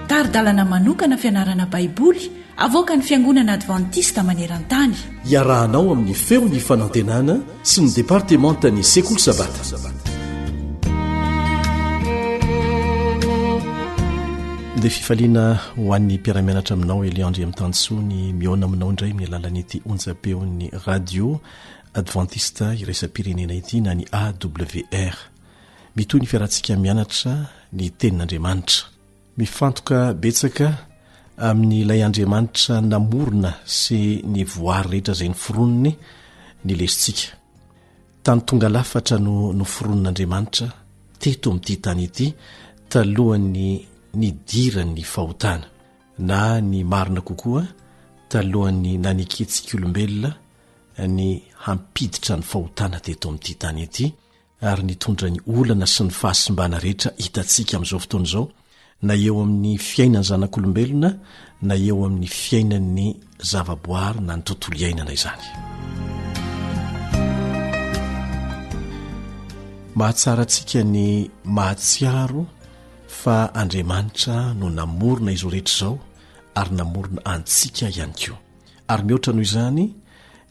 Tari-dalana manokana fianarana Baiboly avoakan'ny Fiangonana Advantista maneran-tany. Iarahanao amin'ny Feon'ny Fanantenana sy ny Departemantan'ny Sekoly Sabata. Dia fifaliana ho an'ny mpiara-mianatra aminao Elion Andriamitansoa ny mihaona aminao indray amin'ny alalan'ity onjam-peon'ny radio Advantista iraisam-pirenena ity na ny AWR. Mitohy ny fiarahantsika mianatra ny tenin'Andriamanitra. Mifantoka betsaka amin'ilay Andriamanitra namorona sy ny voary rehetra izay noforoniny ny lesontsika. Tany tonga lafatra no noforonin'Andriamanitra teto amin'ity tany ity talohan'ny nidiran'ny fahotana, na ny marina kokoa talohan'ny nanekentsika olombelona ny hampiditra ny fahotana teto amin'ity tany ity ary nitondra ny olana sy ny fahasimbana rehetra hitantsika amin'izao fotoana izao, na eo amin'ny fiainan'ny zanak'olombelona na eo amin'ny fiainan'ny zavaboary na ny tontolo iainana izany. Mahatsara antsika ny mahatsiaro fa Andriamanitra no namorona izao rehetra izao ary namorona antsika ihany koa. Ary mihoatra noho izany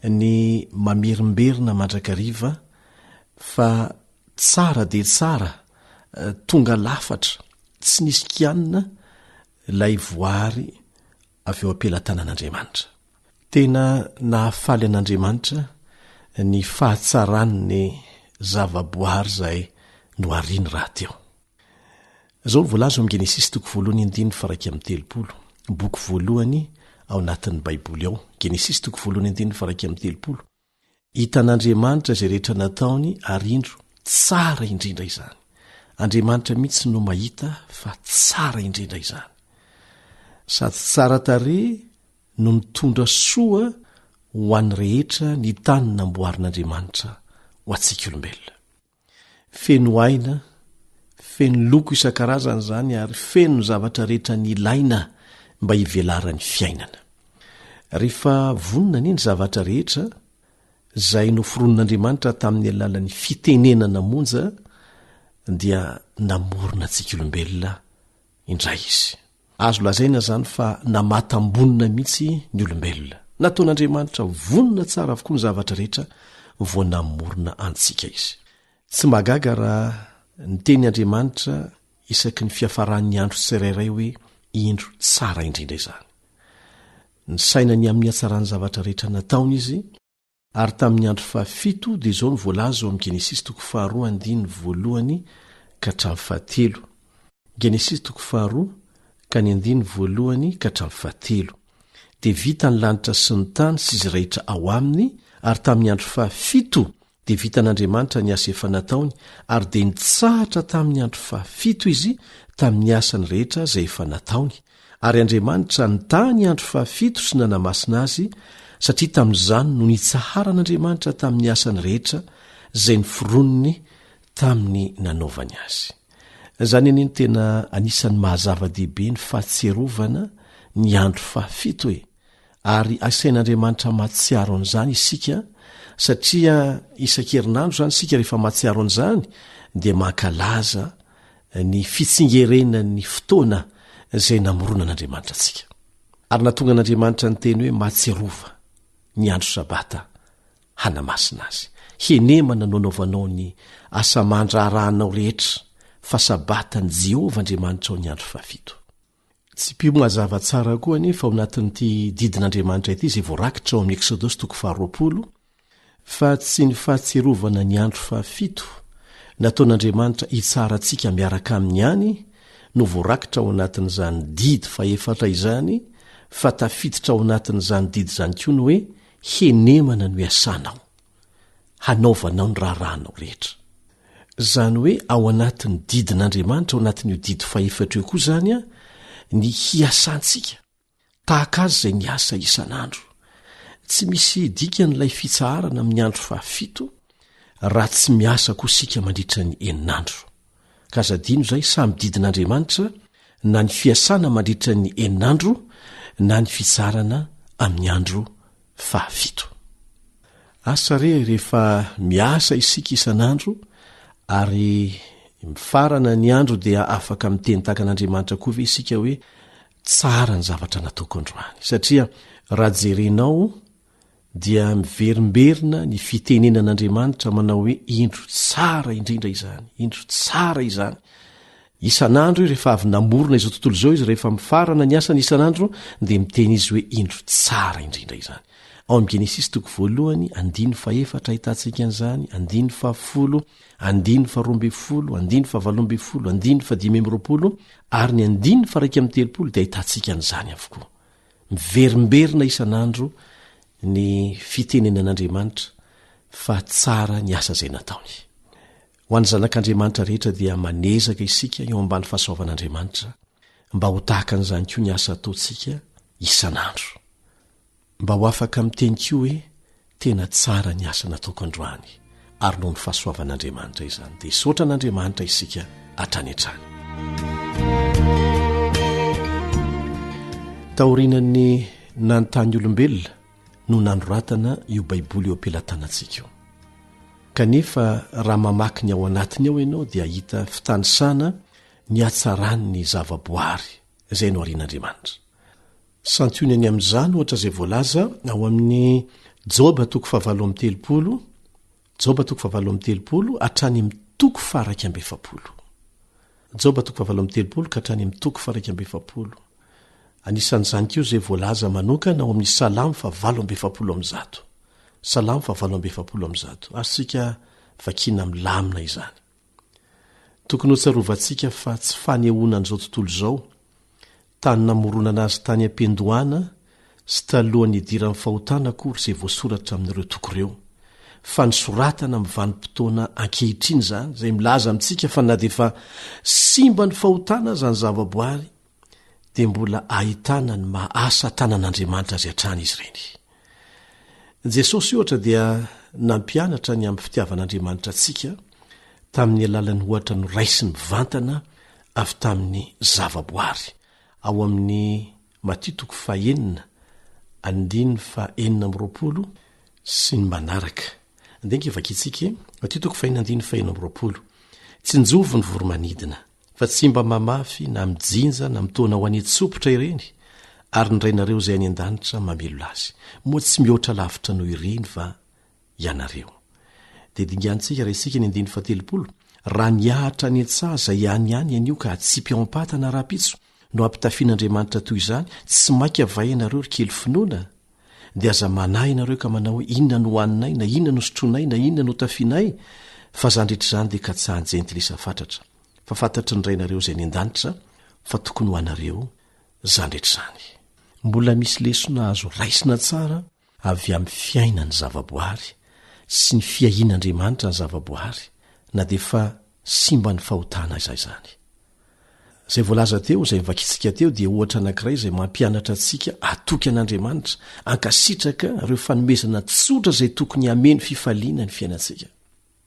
ny mamerimberina mandrakariva fa tsara dia tsara, tonga lafatra, tsy nisy kianina ilay voary avy eo am-pelatanan'Andriamanitra. Tena nahafaly an'Andriamanitra ny fahatsaran'ny zavaboary izay nohariny rahateo. Izao no voalaza ao amin'ny Genesisy toko voalohany andininy faha 31. boky voalohany ao anatin'ny Baiboly ao. Genesisy toko voalohany andininy faha-31. Hitan'Andriamanitra izay rehetra nataony ary indro, tsara indrindra izany. Andriamanitra mihitsy no mahita fa tsara indrindra izany. Sady tsara tarehy no mitondra soa ho an'ny rehetra ny tany namboarin'Andriamanitra ho antsika olombelona. Feno aina, feno loko isan-karazany izany ary feno ny zavatra rehetra nilaina mba hivelaran'ny fiainana. Rehefa vonona anie ny zavatra rehetra, izay noforonin'Andriamanitra tamin'ny alalan'ny fitenenana monja, dia namorona antsika olombelona indray izy. Azo lazaina izany fa namatam-bonona mihitsy ny olombelona. Nataon'Andriamanitra vonona tsara avokoa ny zavatra rehetra vao namorona antsika izy. Tsy mahagaga raha niteny Andriamanitra isaky ny fiafaran'ny andro tsirairay hoe indro tsara indrindra izany. Nisaina ny amin'ny hatsaran'ny zavatra rehetra nataony izy, Ary tamin'ny andro fahafito dia izao no voalaza ao amin'ny Genesisy toko faharoa andininy voalohany ka hatramin'ny fahatelo. Genesisy toko faharoa ka ny andininy voalohany ka hatramin'ny fahatelo. Dia vita ny lanitra sy ny tany sy izay rehetra ao aminy, ary tamin'ny andro fahafito dia vitan'Andriamanitra ny asa efa nataony, ary dia nitsahatra tamin'ny andro fahafito izy tamin'ny asany rehetra izay efa nataony, Ary Andriamanitra nitaha ny andro fahafito sy nanamasina azy, satria tamin'izany no nitsaharan'Andriamanitra tamin'ny asany rehetra izay noforoniny tamin'ny nanaovany azy. Izany anie no tena anisan'ny maha-zava-dehibe ny fahatsiarovana ny andro fahafito e! Ary asain'Andriamanitra mahatsiaro an'izany isika, satria isan-kerinandro izany isika rehefa mahatsiaro an'izany dia mankalaza ny fitsingerenan'ny fotoana izay namoronan'Andriamanitra antsika. Ary nahatonga an'Andriamanitra niteny hoe mahatsiarova ny andro Sabata hanamasina azy. Henemana no anaovanao ny asa aman-draharahanao rehetra, fa Sabatan'i Jehovah Andriamanitrao ny andro fahafito. Tsipiho mazava tsara koa anefa ao anatin'ity didin'Andriamanitra ity izay voarakitra ao amin'ny Eksodosy toko faharoapolo fa tsy ny fahatsiarovana ny andro fahafito nataon'Andriamanitra hitsara antsika miaraka aminy ihany no voarakitra ao anatin'izany didy fahefatra izany fa tafiditra ao anatin'izany didy izany koa ny hoe henemana no iasanao. hanaovanao ny raharahanao rehetra. Izany hoe ao anatin'ny didin'Andriamanitra, ao anatin'io didy fahefatra io koa izany ny hiasantsika tahaka azy izay miasa isan'andro. Tsy misy dikany ilay fitsaharana amin'ny andro fahafito raha tsy miasa koa isika mandritra ny enin'andro. Ka aza adino izay, samy didin'Andriamanitra na ny fiasana mandritra ny enin'andro na ny fitsaharana amin'ny andro fahafito. Asa re rehefa miasa isika isan'andro ary mifarana ny andro dia afaka miteny tahaka an'Andriamanitra koa ve isika hoe tsara ny zavatra nataoko androany? Satria raha jerenao dia miverimberina ny fitenenan'Andriamanitra manao hoe indro tsara indrindra izany, indro tsara izany. Isan'andro io rehefa avy namorona izao tontolo izao izy, rehefa mifarana ny asany isan'andro dia miteny izy hoe indro tsara indrindra izany. Ao amin'ny Genesisy toko voalohany, andininy fahefatra ahitantsika an'izany, andininy fahafolo, andininy faharoa ambin'ny folo, andininy fahavalo ambin'ny folo, andininy fahadimy amby roapolo ary ny andininy faharaika amby telopolo dia ahitantsika an'izany avokoa. Miverimberina isan'andro ny fitenenan'Andriamanitra fa tsara ny asa izay nataony. Ho an'ny zanak'Andriamanitra rehetra dia manezaka isika eo ambany fahasoavan'Andriamanitra mba ho tahaka an'izany koa ny asa ataontsika isan'andro. Mba ho afaka miteny koa hoe tena tsara ny asa nataoko androany ary noho ny fahasoavan'Andriamanitra izany dia hisaotra an'Andriamanitra isika hatrany hatrany. Taorian'ny nanontany olombelona no nanoratana io Baiboly eo am-pelatanantsika io. Kanefa raha mamaky ny ao anatiny ao ianao dia hahita fitanisana ny hatsaran'ny zavaboary izay noharian'Andriamanitra. Santionany amin'izany ohatra izay voalaza ao amin'ny Joba toko fahavalo amby telopolo, Joba toko fahavalo amby telopolo hatrany amin'ny toko faha-iraika amby efapolo. Joba toko fahavalo amby telopolo ka hatrany amin'ny toko faha-iraika amby efapolo. Anisan'izany koa izay voalaza manokana ao amin'ny Salamo fahavalo amby efapolo amby zato. Salamo fahavalo amby efapolo amby zato. Azontsika vakiana milamina izany. Tokony hotsarovantsika fa tsy fanehoana an'izao tontolo izao, tany namoronana azy tany am-piandohana sy talohan'ny nidiran'ny fahotana akory izay voasoratra amin'ireo toko ireo, fa nosoratana amin'ny vanim-potoana ankehitriny izany, izay milaza amintsika fa na dia efa simba ny fahotana aza ny zavaboary, dia mbola ahitana ny maha asa tanan'Andriamanitra azy hatrany izy ireny. Jesosy, ohatra, dia nampianatra ny amin'ny fitiavan'Andriamanitra antsika tamin'ny alalan'ny ohatra noraisiny mivantana avy tamin'ny zavaboary. Ao amin'ny Matio toko fahenina, andininy faha-26 sy ny manaraka. Andeha ange vakintsika e. Matio toko fahenina andininy faha-26. Tsinjovy ny voro-manidina, fa tsy mba mamafy na mijinja na mitaona ho any an-tsompitra ireny, ary ny Rainareo izay any an-danitra mamelona azy. Moa tsy mihoatra lavitra noho ireny va ianareo. Dia dinganintsika raha isika ny andininy fahatelopolo, raha mihahatra any an-tsaha izay any ihany anio ka atsipy ao am-patana rahampitso, no ampitafian'Andriamanitra toy izany, tsy mainka va ianareo ry kely finoana? Dia aza manahy ianareo ka manao hoe inona no hohaninay, na inona no sotroinay, na inona no hotafianay, fa izany rehetra izany dia katsahan'ny jentilisa fatratra. Fa fantatry ny Rainareo izay any an-danitra fa tokony ho anareo izany rehetra izany. Mbola misy lesona azo raisina tsara avy amin'ny fiainan'ny zavaboary sy ny fiahian'Andriamanitra ny zavaboary na dia efa simban'ny fahotana aza izany. Izay voalaza teo, izay novakintsika teo dia ohatra anankiray izay mampianatra antsika hatoky an'Andriamanitra, hankasitraka ireo fanomezana tsotra izay tokony hameno fifaliana ny fiainantsika.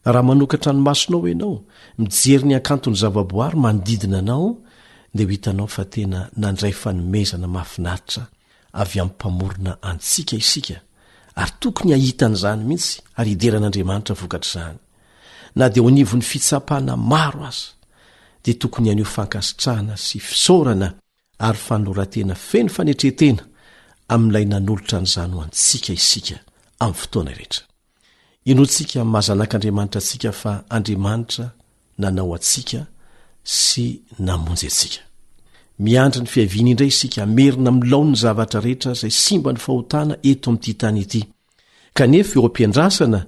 Raha manokatra ny masonao ianao, mijery ny hakanton'ny zavaboary manodidina anao, dia ho hitanao fa tena nandray fanomezana mahafinaritra avy amin'ny Mpamorona antsika isika, ary tokony hahita an'izany mihitsy ary hidera an'Andriamanitra vokatr'izany. Na dia eo anivon'ny fitsapana maro aza, dia tokony haneho fankasitrahana sy fisaorana ary fanoloran-tena feno fanetren-tena amin'Ilay nanolotra an'izany ho antsika isika amin'ny fotoana rehetra. Inoantsika amin'ny maha zanak'Andriamanitra antsika fa Andriamanitra nanao antsika sy namonjy antsika. Miandry ny fiaviany indray isika hamerina amin'ny laoniny ny zavatra rehetra izay simba ny fahotana eto amin'ity tany ity. Kanefa eo am-piandrasana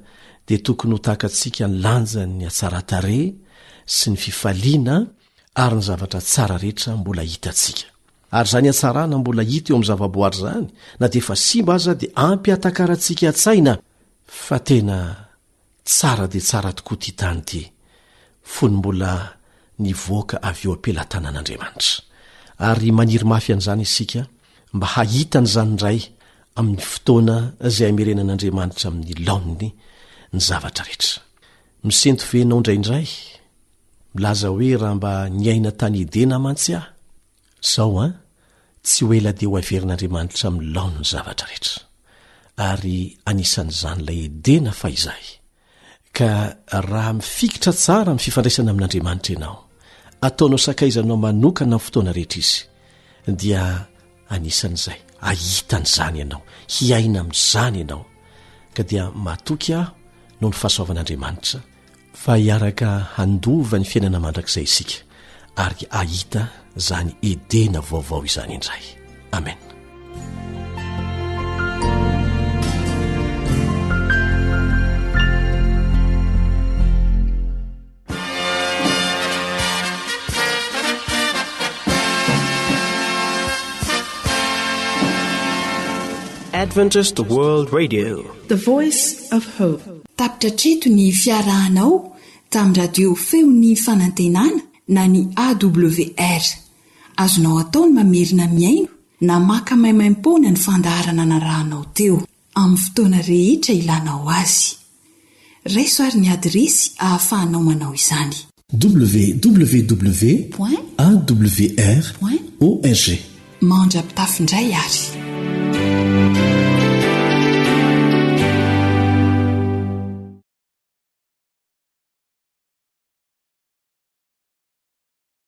dia tokony ho takatsika ny lanjan'ny hatsaran-tarehy sy ny fifaliana ary ny zavatra tsara rehetra mbola hitantsika. Ary izany hatsarana mbola hita eo amin'ny zavaboary izany, na dia efa simba aza dia ampy hahatakarantsika an-tsaina fa tena tsara dia tsara tokoa ity tany ity, fony mbola nivoaka avy eo am-pelatanan'Andriamanitra. Ary maniry mafy an'izany isika mba hahita an'izany indray amin'ny fotoana izay hamerenan'Andriamanitra amin'ny laoniny ny zavatra rehetra. Misento ve ianao indraindray? Milaza hoe raha mba niaina tany Edena mantsy aho. Zao an, tsy ho ela dia ho averin'Andriamanitra amin'ny laoniny ny zavatra rehetra. Ary anisan'izany ilay Edena fahizay. Ka raha mifikitra tsara amin'ny fifandraisana amin'Andriamanitra ianao, ataonao sakaizanao manokana amin'ny fotoana rehetra Izy, dia anisan'izay hahita an'izany ianao, hiaina amin'izany ianao. Ka dia matoky aho noho ny fahasoavan'Andriamanitra, Fa hiaraka handova ny fiainana mandrakizay isika ary hahita izany Edena vaovao izany indray. Amen. Adventist World Radio. The Voice of Hope. Tapitra hatreto ny fiarahanao tamin'ny radio Feon'ny Fanantenana na ny AWR. Azonao atao ny mamerina mihaino na maka maimaimpoana ny fandaharana narahanao teo, amin'ny fotoana rehetra ilanao azy. Raiso ary ny adiresy ahafahanao manao izany. www.awr.org. Mandra-pitafy indray ary.